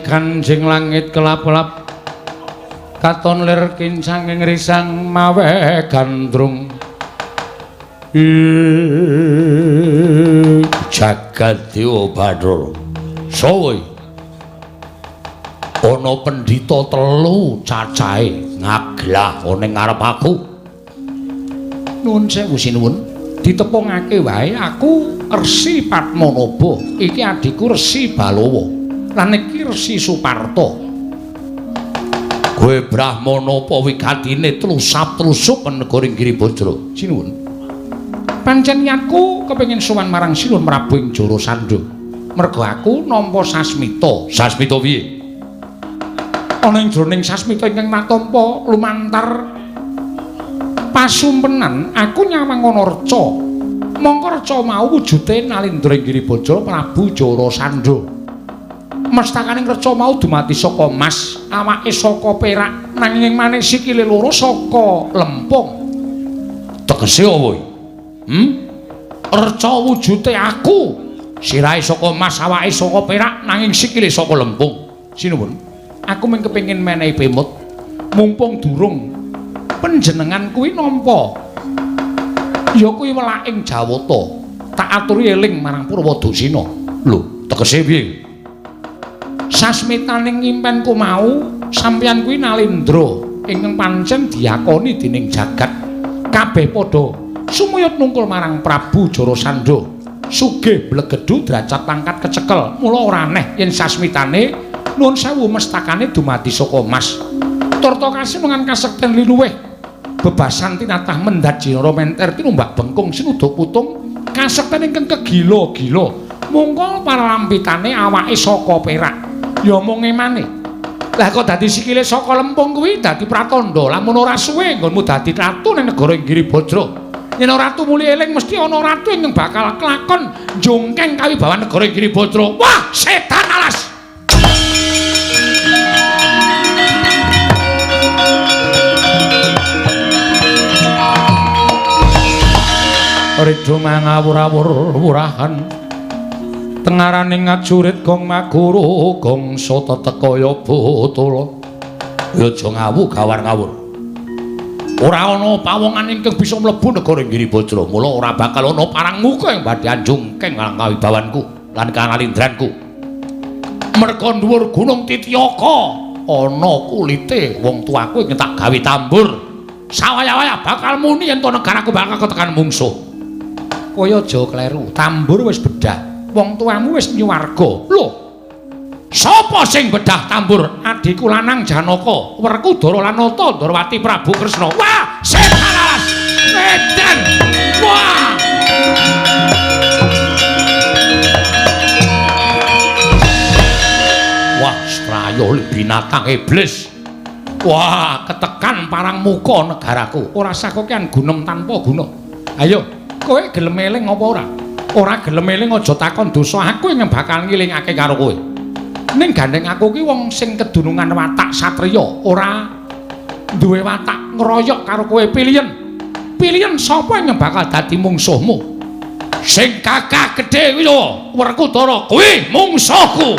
Kanjeng langit kelap-kelap katon lir kincanging risang mawe gandrung. Jagat Dewa Bathara. Sowe ana pendhita telu cacahe ngaglah ana ing ngarep aku. Nuwun sewu sinuwun, ditepungake wae aku Resi Padmanaba, iki adhiku Resi Balawa, lan iki Resi Suparta. Kowe Brahmana apa wigatine tlusap-tlusup negara Giribajra? Sinuwun. Pancen niatku kepengin sowan marang Sinuwun Prabu ing Jarasandha. Mergo aku nampa sasmita. Sasmita piye? Ana ing jroning sasmita ingkang natampa lumantar pasumpenan aku nyawang ana reca. Mongko reca mau wujude Nalindra ing Giribajra Prabu Jarasandha. Mestakaning reca mau dumadi saka mas, awake saka perak, nanging manik sikile loro saka lempung. Tegese apa iki? Reca wujude aku, sirahe saka mas, awake saka perak, nanging sikile saka lempung. Sinuwun, aku mung kepengin menehi pemut, mumpung durung panjenengan kuwi nampa. Ya kuwi welaking Jawata. Tak aturi eling marang Purwadasina. Lho, tegese piye? Sasmitaning impenku mau sampeyan kuwi Nalindra ingkang pancen diakoni dening jagat kabeh padha sumuyut nungkul marang Prabu Jarasandha. Sugih blegedhu derajat pangkat kecekel, mula ora aneh yen sasmitane nuwun sewu mestakane dumadi saka mas. Turta kasenengan kasekten liluwih bebasan tinatah mendhat jinara menter tinumbak bengkung sinuduk putung kasekten ingkang kegila-gila. Mungko paralampitane awake saka perak. Ya mung emane. Lah kok dadi sikile saka lempung kuwi dadi pratandha lamun ora suwe nggonmu dadi ratu ning negara Giribajra. Yen ratu muli eling mesti ana ratu ingkang bakal kelakon njungkeng kawibawan negara Giribajra. Wah, setan alas. Ridho mangawur-awur wurahan tengaraning ngajurit gong maguru gongso tetekaya botol. Ya aja ngawu gawar ngawur. Ora ana pawongan ingkang bisa mlebu negara Giribajra, mula ora bakal ana parang muka ing badhe anjungkeng kawibawanku lan kanalindranku. Merga dhuwur gunung Titiyaka ana kulite wong tuaku ingkang tak gawe tambur. Sawaya-waya bakal muni yen to negaraku bakal ketekan mungsuh. Kowe aja kleru, tambur wis bedah. Wong tuamu wis nyuwarga. Lho, sapa sing bedah tambur? Adhiku lanang Janaka, Werkudara lan Nata Ndrawati Prabu Kresna. Wah, setan alas. Edan. Wah. Wah, strayo binatang iblis. Wah, ketekan parang muka negaraku. Ora sah kokean gunem tanpa guna. Ayo, kowe gelem eling apa ora? Ora gelem eling aja takon dosa, aku ingkang bakal ngilingake karo kowe. Ning gandeng aku ki wong sing kedunungan watak satriya, ora duwe watak ngroyok karo kowe. Pilihen. Pilihen sapa ingkang bakal dadi mungsuhmu? Sing gagah gedhe kuwi lho, Werkudara kuwi mungsuhku.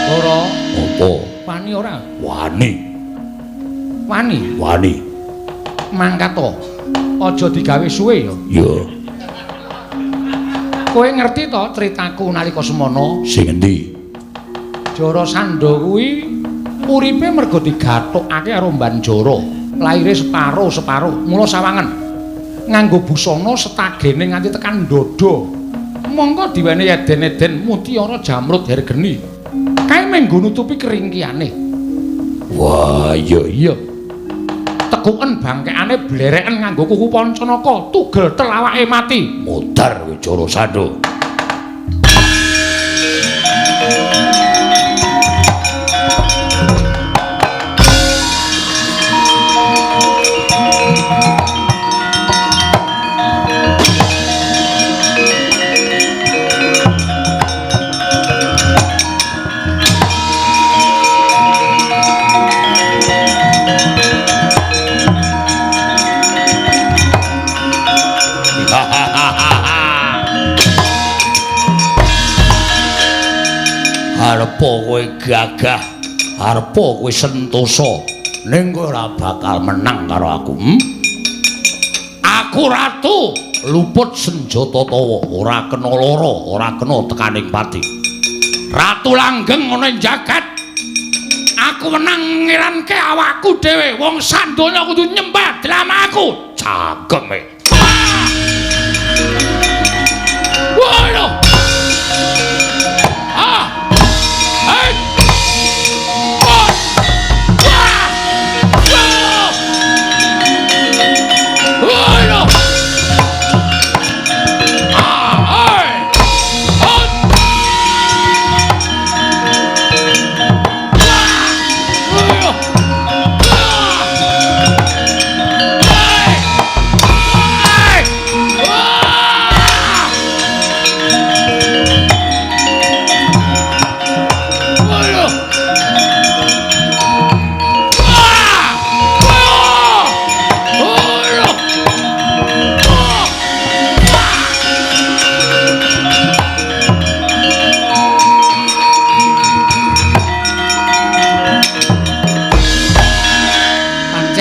Ora apa? Wani ora? Wani. Wani? Wani. Mangkat to. Aja digawe suwe ya. Ya. Kowe ngerti to critaku nalika semana? Sing endi? Jarasandha kuwi uripe mergo digathukake karo Mbanjara. Laire separo-separo, mula sawangen. Nganggo busana setagene nganti tekan dada. Mongko diwenehi eden-eden mutiara jamrud hergeni. Kae menggo nutupi keringkiane. Wah, iya iya. Tekuken bangkekane blereken nganggo kuku pancanaka, tugel tel awake mati. Modar kowe Jarasandha. Arepa kowe gagah, arepa kowe sentosa, ning kowe ora bakal menang karo aku. Aku ratu luput senjata tawa, ora kena lara, ora kena tekaning pati. Ratu langgeng ana ing jagat. Aku menang ngiranke awakku dhewe, wong sandonya kudu nyembah drama aku. Cangkeme.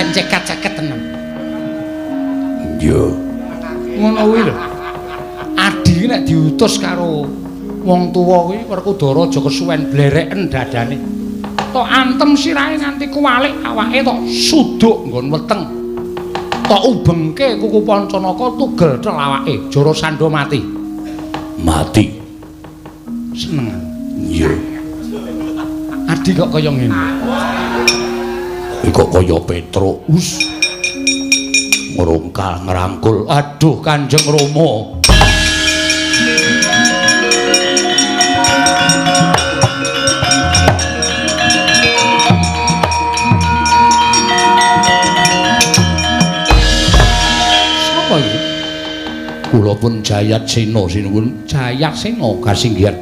Cekat-ceket tenan. Iya. Ngono kuwi lho. Adi nek diutus karo wong tuwa kuwi Werkudara aja kesuwen blereken dadane. Tok antem sirahe nganti kuwalik awake tok suduk nggon weteng. Tok ubengke kuku Pancanaka tugel tel awake, Jarasandha mati. Mati. Seneng. Iya. Adi kok kaya ngene. Kok kaya Petruk us ngrungkal ngrangkul. Aduh Kanjeng Rama. Sapa iki? Kula pun Jayatsena sinuwun. Jayatsena kasinggihan.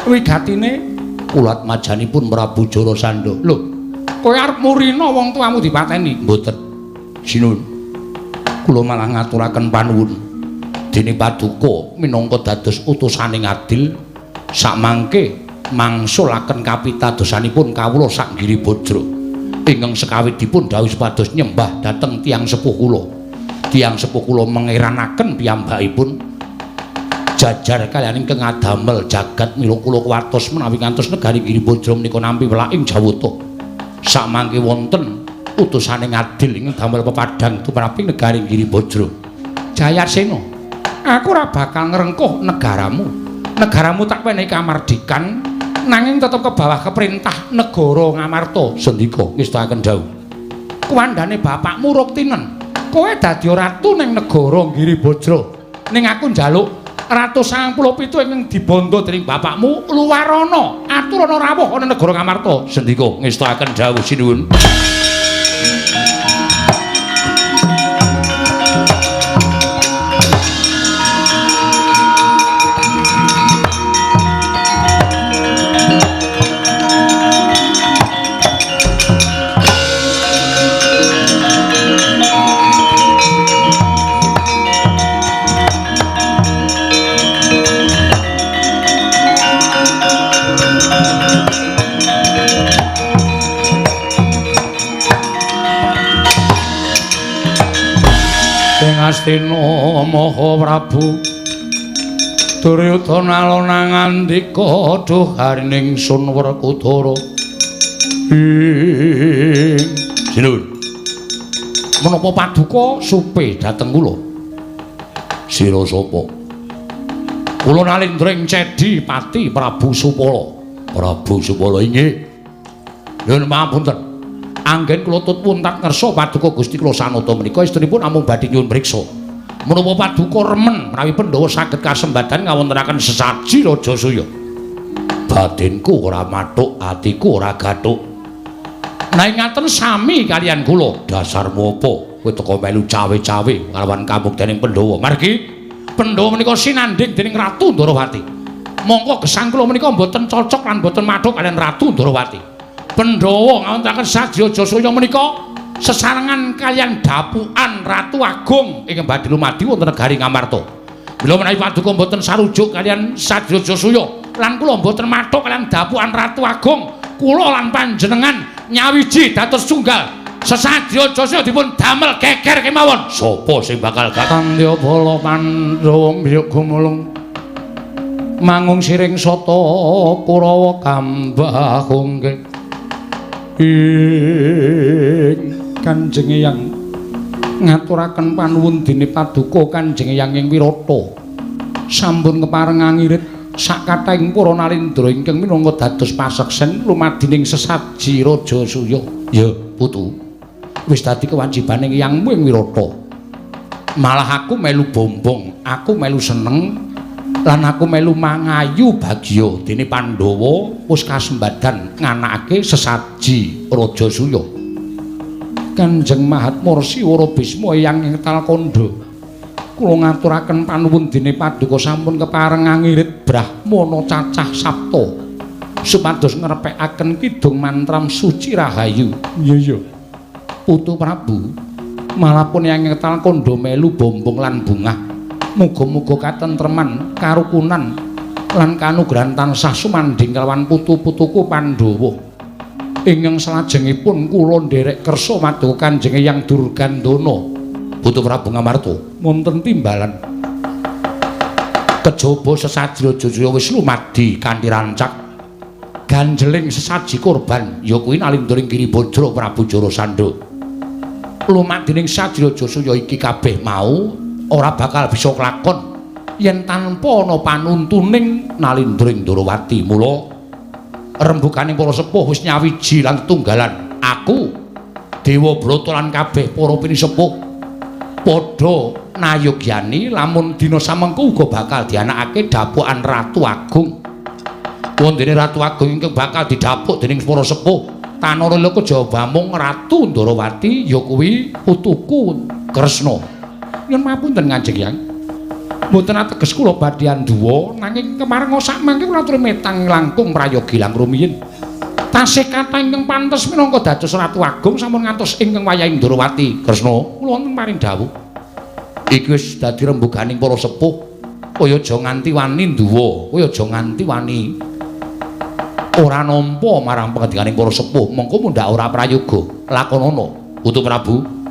Wigatine kulat majanipun Prabu Jarasandha. Lho, kowe arep murina wong tuamu dipateni? Mboten. Sinuwun. Kula malah ngaturaken panuwun. Dene paduka minangka dados utusaning adil sakmangke mangsulaken kapitadosanipun kawula sak Giribadra. Ingkang sekawidipun dawuh supados nyembah dhateng tiyang sepuh kula. Tiyang sepuh kula mengeranaken piyambakipun jajar kaliyan ingkang ngadamel jagat mila kula kuwatos menawi ngantos negari Giribadra menika nampi welaking Jawata. Sakmangke wonten utusane ngadil ing damel pepadhang tumraping negari Giribadra. Jayatsena, aku ora bakal ngrengkuh negaramu. Negaramu tak wenehi kamardikan nanging tetep ke bawah keperintah negara Ngamarta. Sendika ngestakaken dawuh. Kuwandane bapakmu Ruktinen, kowe dadi ratu ning negara Giribadra. Ning aku njaluk 197 ingkang dibondo dening bapakmu luwarana, aturana rawuh ana negara Ngamarta. Sendika ngestakaken dawuh sinuwun. Astina Maha Prabu Duryudana alona ngandika duh harining sun Werkudara. Ing sinuwun. Menapa paduka supe dhateng kula? Sira sapa? Kula nalindra ing Cedi Pati Prabu Supala. Prabu Supala inggih. Nyuwun pangapunten. Anggen kula tut wuntat ngersa paduka Gusti kula sanata menika estrinipun namung badhe nyuwun priksa. Menapa paduka remen menawi Pandhawa saged kasembadan ngawontenaken sesaji Rajasuya? Batinku ora mathuk, atiku ora gathuk. Nah ngaten sami kaliyan kula. Dasarmu apa? Kowe teka melu cawe-cawe nglawan kamuktening Pandhawa. Margi Pandhawa menika sinandhing dening Ratu Ndorowati. Mongko gesang kula menika mboten cocok lan mboten mathuk kaliyan Ratu Ndorowati. Pandhawa ngawontenaken saji Rajasuya menika sesarengan kaliyan dapukan Ratu Agung ingkang badhe lumadi wonten negari Ngamarta. Mila menawi paduka mboten sarujuk kaliyan saji Rajasuya lan kula mboten mathuk kaliyan dapukan Ratu Agung, kula lan panjenengan nyawiji dados tunggal. Sesaji Rajasuya dipun damel geger kemawon. Sapa sing bakal Kandya bala Pandhawa mbiyuk gumulung mangung siring sata Kurawa kambah ungke. Ing Kanjeng Eyang ngaturaken panuwun dene paduka Kanjeng Eyang ing Wirata sampun kepareng ngirit Sakathahing para nalindra ingkang minangka dados paseksen lumadining sesaji Raja Suya. Ya, putu. Wis dadi kewajibane eyangmu ing Wirata. Malah aku melu bombong, aku melu seneng lan aku melu mangayu bagya dene Pandhawa wis kasembadan nganakake sesaji Raja Suya. Kanjeng Mahatma Rsi Wara Bisma eyang ing Talkandha. Kula ngaturaken panuwun dene paduka sampun kepareng ngirit brahmana cacah sapta supados ngrepekaken kidung mantram suci rahayu. Iya iya. Putu Prabu, malapun yang Talkandha melu bombong lan bungah. Muga-muga katentreman, karukunan lan kanugrahan tansah sumandhing kelawan putu-putuku Pandhawa. Ingkang salajengipun kula nderek kersa maduka Kanjeng Eyang Durgandana. Putu Prabu Ngamarta, wonten timbalan. Kejaba sesaji Raja Suya wis lumadi kanthi rancak. Ganjeling sesaji korban ya kuwi Nalindra ing Giribajra Prabu Jarasandha. Lumadining saji Raja Suya iki kabeh mau ora bakal bisa klakon yen tanpa ana panuntuning Nalindra ing Ndorowati. Mula rembuganing para sepuh wis nyawiji lan tunggalan. Aku Dewa Brata lan kabeh para pinisepuh padha nayogyani lamun dina samengko uga bakal dianakake dapukan Ratu Agung. Wondene Ratu Agung ingkang bakal didapuk dening para sepuh tanara laka jaba mung Ratu Ndorowati ya kuwi putuku Kresna. Nyuwun mapunten Kanjeng Yang. Mboten ateges kula badhe anduwa nanging kemarenga sakmangke kula aturi metang langkung prayogi lang rumiyin. Tasih kathah ingkang pantes minangka dados Ratu Agung sampun ngantos ingkang wayahe Ndorowati. Kresna, kula wonten paring dawuh. Iki wis dadi rembuganing para sepuh. Kowe aja nganti wani nduwa, kowe aja nganti wani ora nampa marang pangendikaning para sepuh, mengko mundhak ora prayoga. Lakonana, Putu Prabu.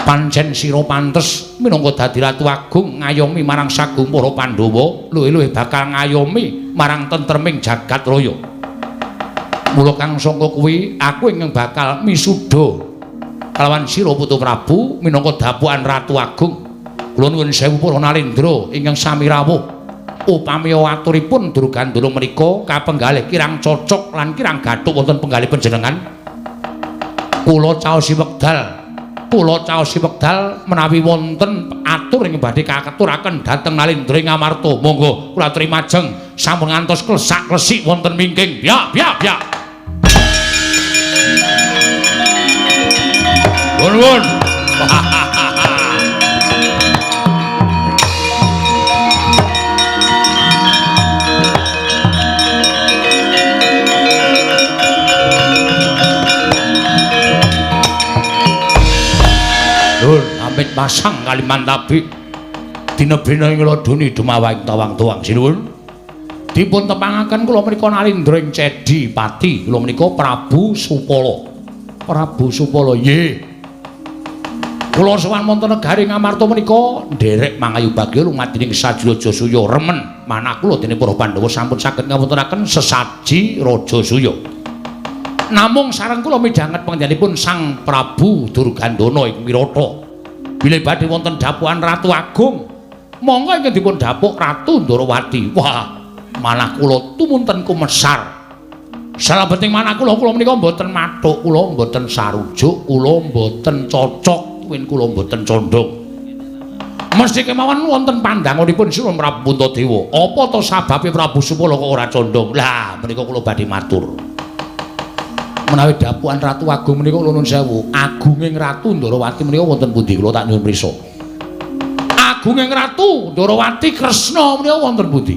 Pancen sira pantes minangka dadi Ratu Agung ngayomi marang sagung para Pandhawa, luwih-luwih bakal ngayomi marang tentreming jagat raya. Mula kang sangka kuwi aku ingkang bakal misuda kalawan sira Putu Prabu minangka dapukan Ratu Agung. Kula nuwun sewu para nalindra ingkang sami rawuh. Upami aturipun Durgandana menika kapenggalih kirang cocok lan kirang gathuk wonten penggalih panjenengan. Kula caosi wekdal menawi wonten atur ing badhe kaketuraken dhateng Nalindra ing Amarta. Monggo kula aturi majeng sampun ngantos klesak-klesik wonten mingking. Byak byak byak. Nuwun. Lur, amit masang Kalimantabi. Dinebena ing laduni dumawahing tawang-tuwang sinuwun. Dipun tepangaken kula menika Nalindra ing Cedi Pati. Kula menika Prabu Supala. Prabu Supala, nggih. Kula sowan wonten negari Ngamarta menika nderek mangayu bagya lumadining saji Raja Suya remen. Manah kula dene para Pandhawa sampun saged ngawontenaken sesaji Raja Suya. Namung sareng kula midhanget panjenenganipun Sang Prabu Durgandana ing Wirata. Bilih badhe wonten dapukan Ratu Agung, monggo ingkang dipun dapuk Ratu Ndorowati. Wah, manah kula tumunten kumesar. Salebeting manah kula, kula menika mboten mathuk, kula mboten sarujuk, kula mboten cocok, tuwin kula mboten condong. Mesti kemawon wonten pandanganipun Sinuwun Prabu Puntadewa. Apa to sababe Prabu Supala kok ora condong? Lah, menika kula badhe matur. Menawi dapukan Ratu Agung menika kula nuwun sewu, agunging Ratu Ndorowati menika wonten pundi? Kula tak nyuwun prisa. Agunging Ratu Ndorowati Kresna menika wonten pundi?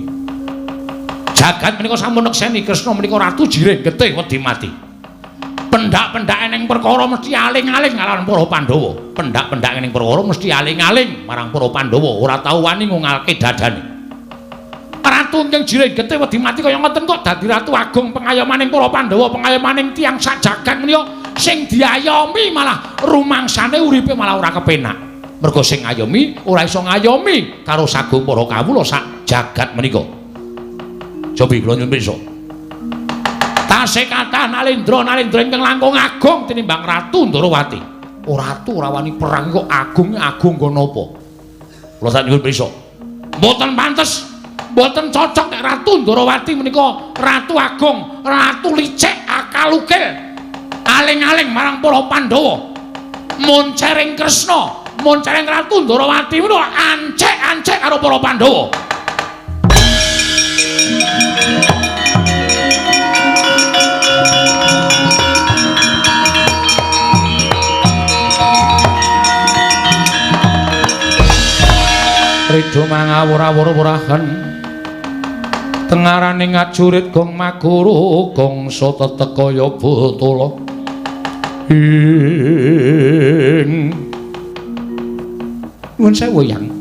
Jagat menika sampun nekseni Kresna menika ratu jirih getih wedi mati. Pendak-pendake ning perkara mesti aling-aling kalawan para Pandhawa. Pendak-pendake ning perkara mesti aling-aling marang para Pandhawa, ora tau wani ngungalke dadane. Ratu ingkang jirih getih wedi mati kaya ngoten kok dadi ratu agung pengayomaning para Pandhawa, pengayomaning tiyang sak jagat menika sing diayomi malah rumangsane uripe malah ora kepenak. Mergo sing ngayomi ora iso ngayomi karo sagung para kawula sak jagat menika. Cobi kula nyuwun pirsa. Tasih kathah nalindra-nalindra ingkang langkung agung tinimbang Ratu Ndorowati. Ora ratu ora wani perang kok agung agung nggo napa? Kula sak nyuwun pirsa. Mboten pantes. Mboten cocok nek Ratu Ndorowati menika Ratu Agung, Ratu licik akal ukil. Aling-aling marang para Pandhawa. Moncering Kresna, moncering Ratu Ndorowati menika ancek-ancek karo para Pandhawa. Ridho mangawur-awur-wurahan tengaraning ajurit gong maguru gongso tetek kaya botolo ing nuwun sewu yang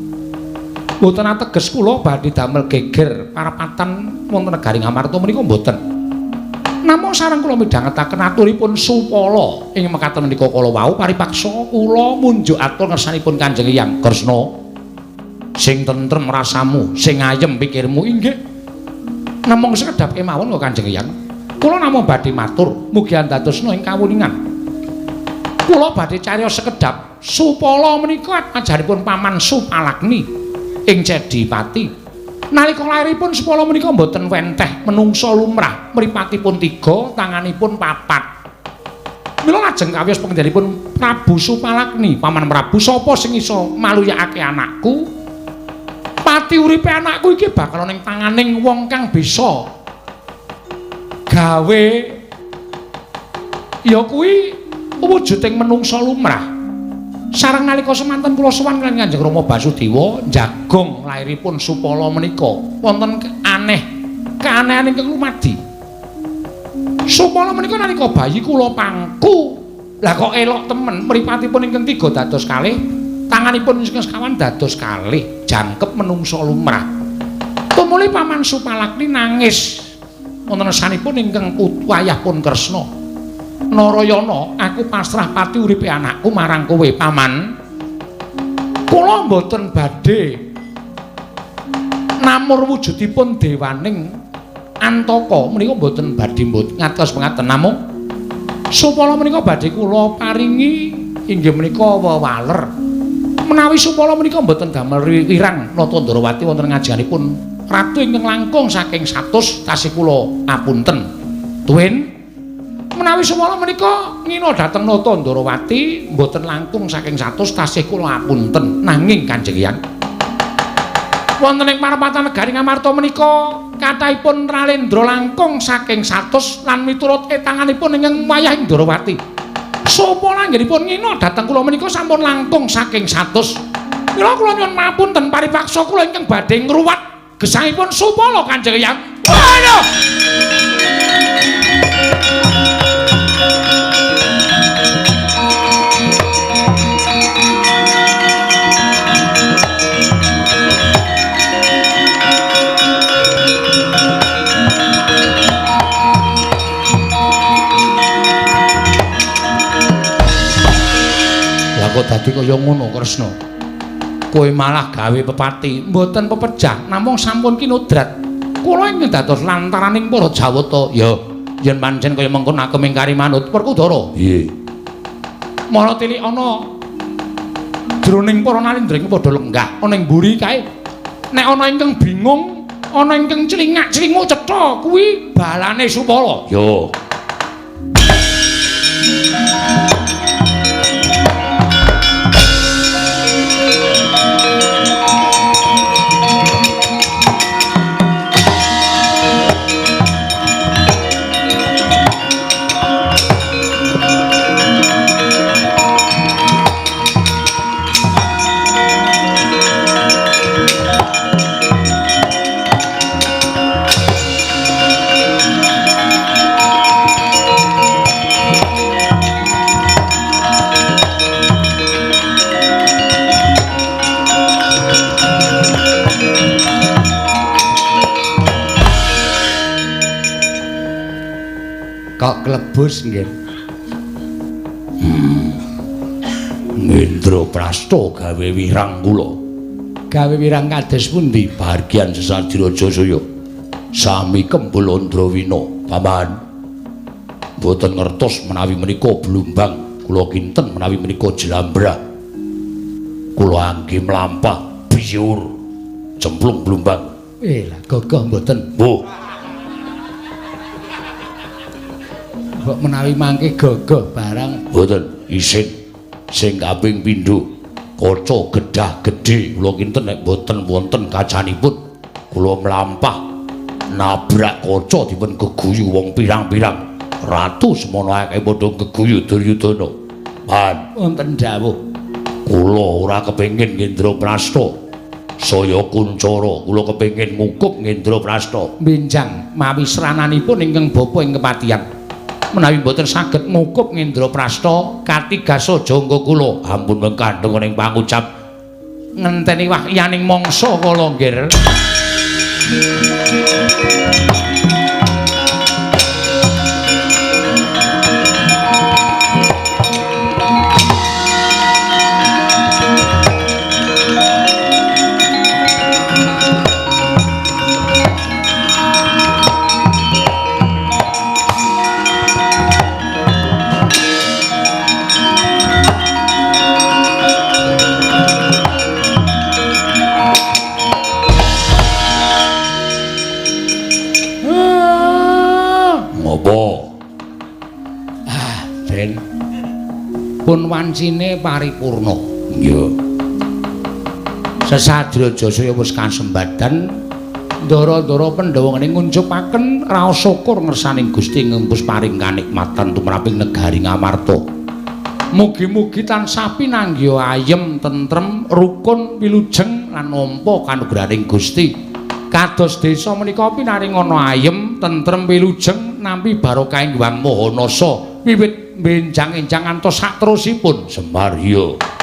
mboten ateges kula badhe damel geger parapatan wonten negari Ngamarta menika mboten, namung sareng kula midhangetaken aturipun Supala ing mekaten menika kala wau paripaksa kula munjuk atur ngersanipun Kanjeng Hyang Kresna. Sing tentrem rasamu, sing ayem pikirmu inggih. Namung sekedhap kemawon kok Kanjeng Hyang. Kula namung badhe matur, mugi andadosna ing kawuningan. Kula badhe cariyos sekedhap, Supala menika ajaripun Paman Supalagni ing Cedipati. Nalika lairipun Supala menika mboten wenteh menungsa lumrah, mripatipun 3, tanganipun 4. Mila lajeng kawiyos pangendhanipun Prabu Supalagni, Paman Prabu, sapa sing iso maluyakake anakku? Pati uripe anakku iki bakal ning tanganing wong kang bisa gawe ya kuwi wujuding menungsa lumrah. Sareng nalika semanten kula sowan kaliyan Kanjeng Rama Basudewa jagong lairipun Supala menika wonten aneh keanehan ingkang lumadi. Supala menika nalika bayi kula pangku, lah kok elok temen, mripatipun ingkang 3 dados kalih, tanganipun ingkang sekawan dados kalih, jangkep menungsa lumrah. Tumuli Paman Supalagni nangis wonten sanipun ingkang wayahpun Kresna. Narayana, aku pasrah pati uripe anakku marang kowe, Paman. Kula mboten badhe namur wujudipun dewaning Antaka menika mboten badhe ngatos mengaten, namung Supala menika badhe kula paringi inggih menika wewaler. Menawi Supala menika mboten damel wirang Nata Ndorowati wonten ngajenganipun ratu ingkang langkung saking 100 tasih kula apunten. Tuwin menawi Supala menika ngina dhateng Nata Ndorowati mboten langkung saking 100 tasih kula apunten. Nanging Kanjeng Hyang, wonten ing parapatan negari Ngamarta menika kathahipun Ralendra langkung saking 100 lan miturut etanganipun ingkang wayah Ndorowati. Supala anggenipun ngina dhateng kula menika sampun langkung saking 100. Mila kula nyuwun ngapunten paripaksa kula ingkang badhe ngruwat gesangipun Supala Kanjeng Hyang. Waduh! Kok dadi kaya ngono Kresna? Kowe malah gawe pepati, mboten pepejah, namung sampun kinodrat. Kula ingkang dados lantaraning para Jawata. Ya, yen pancen kaya mengkono aku mingkari manut Werkudara. Nggih. Mara tilik ana jroning para nalindra iki padha lenggah ana ing mburi kae. Nek ana ingkang bingung, ana ingkang clingak-clinguk cetha kuwi balane Supala. Yo. Kok klebus nggih. Ngendraprasta gawe wirang kula. Gawe wirang kados pundi? Bagian sesaji Raja Suya. Sami kembul Andrawina, Paman. Mboten ngertos menawi menika blumbang, kula kinten menawi menika jlambrah. Kula angge mlampah biyur cemplung blumbang. Lah gagah mboten. Mbuh. Mbok menawi mangke gagah barang mboten isin. Sing kaping pindho kaca gedah gedhe kula kinten nek mboten wonten kacanipun kula mlampah nabrak kaca dipun geguyu wong pirang-pirang. Ratu semono akeh padha geguyu Duryudana. Pan wonten dawuh. Kula ora kepengin Ngendraprasta. Saya kuncara kula kepengin ngukup Ngendraprasta. Benjang mawi srananipun ingkang bapa ing kepatihan. Menawi mboten saged ngukup Ngendraprasta katigaso jangga kula. Ampun mengkandheng ning pangucap ngenteni wahyaning mangsa kala nggir. Pun wancine paripurna. Iya. Sesadya jasa wis kasembadan ndara-ndara Pandhawa ngene ngunjupaken raos syukur ngersaning Gusti ngempus paring kanikmatan tumraping negari Ngamarta. Mugi-mugi tansah pinanggiha ayem, tentrem, rukun, wilujeng lan nampa kanugrahaning Gusti. Kados desa menika pinaringana ayem, tentrem, wilujeng nampi barokah Hyang Maha Nasa wiwit benjang-enjang ngantos sakterusipun. Semar iya.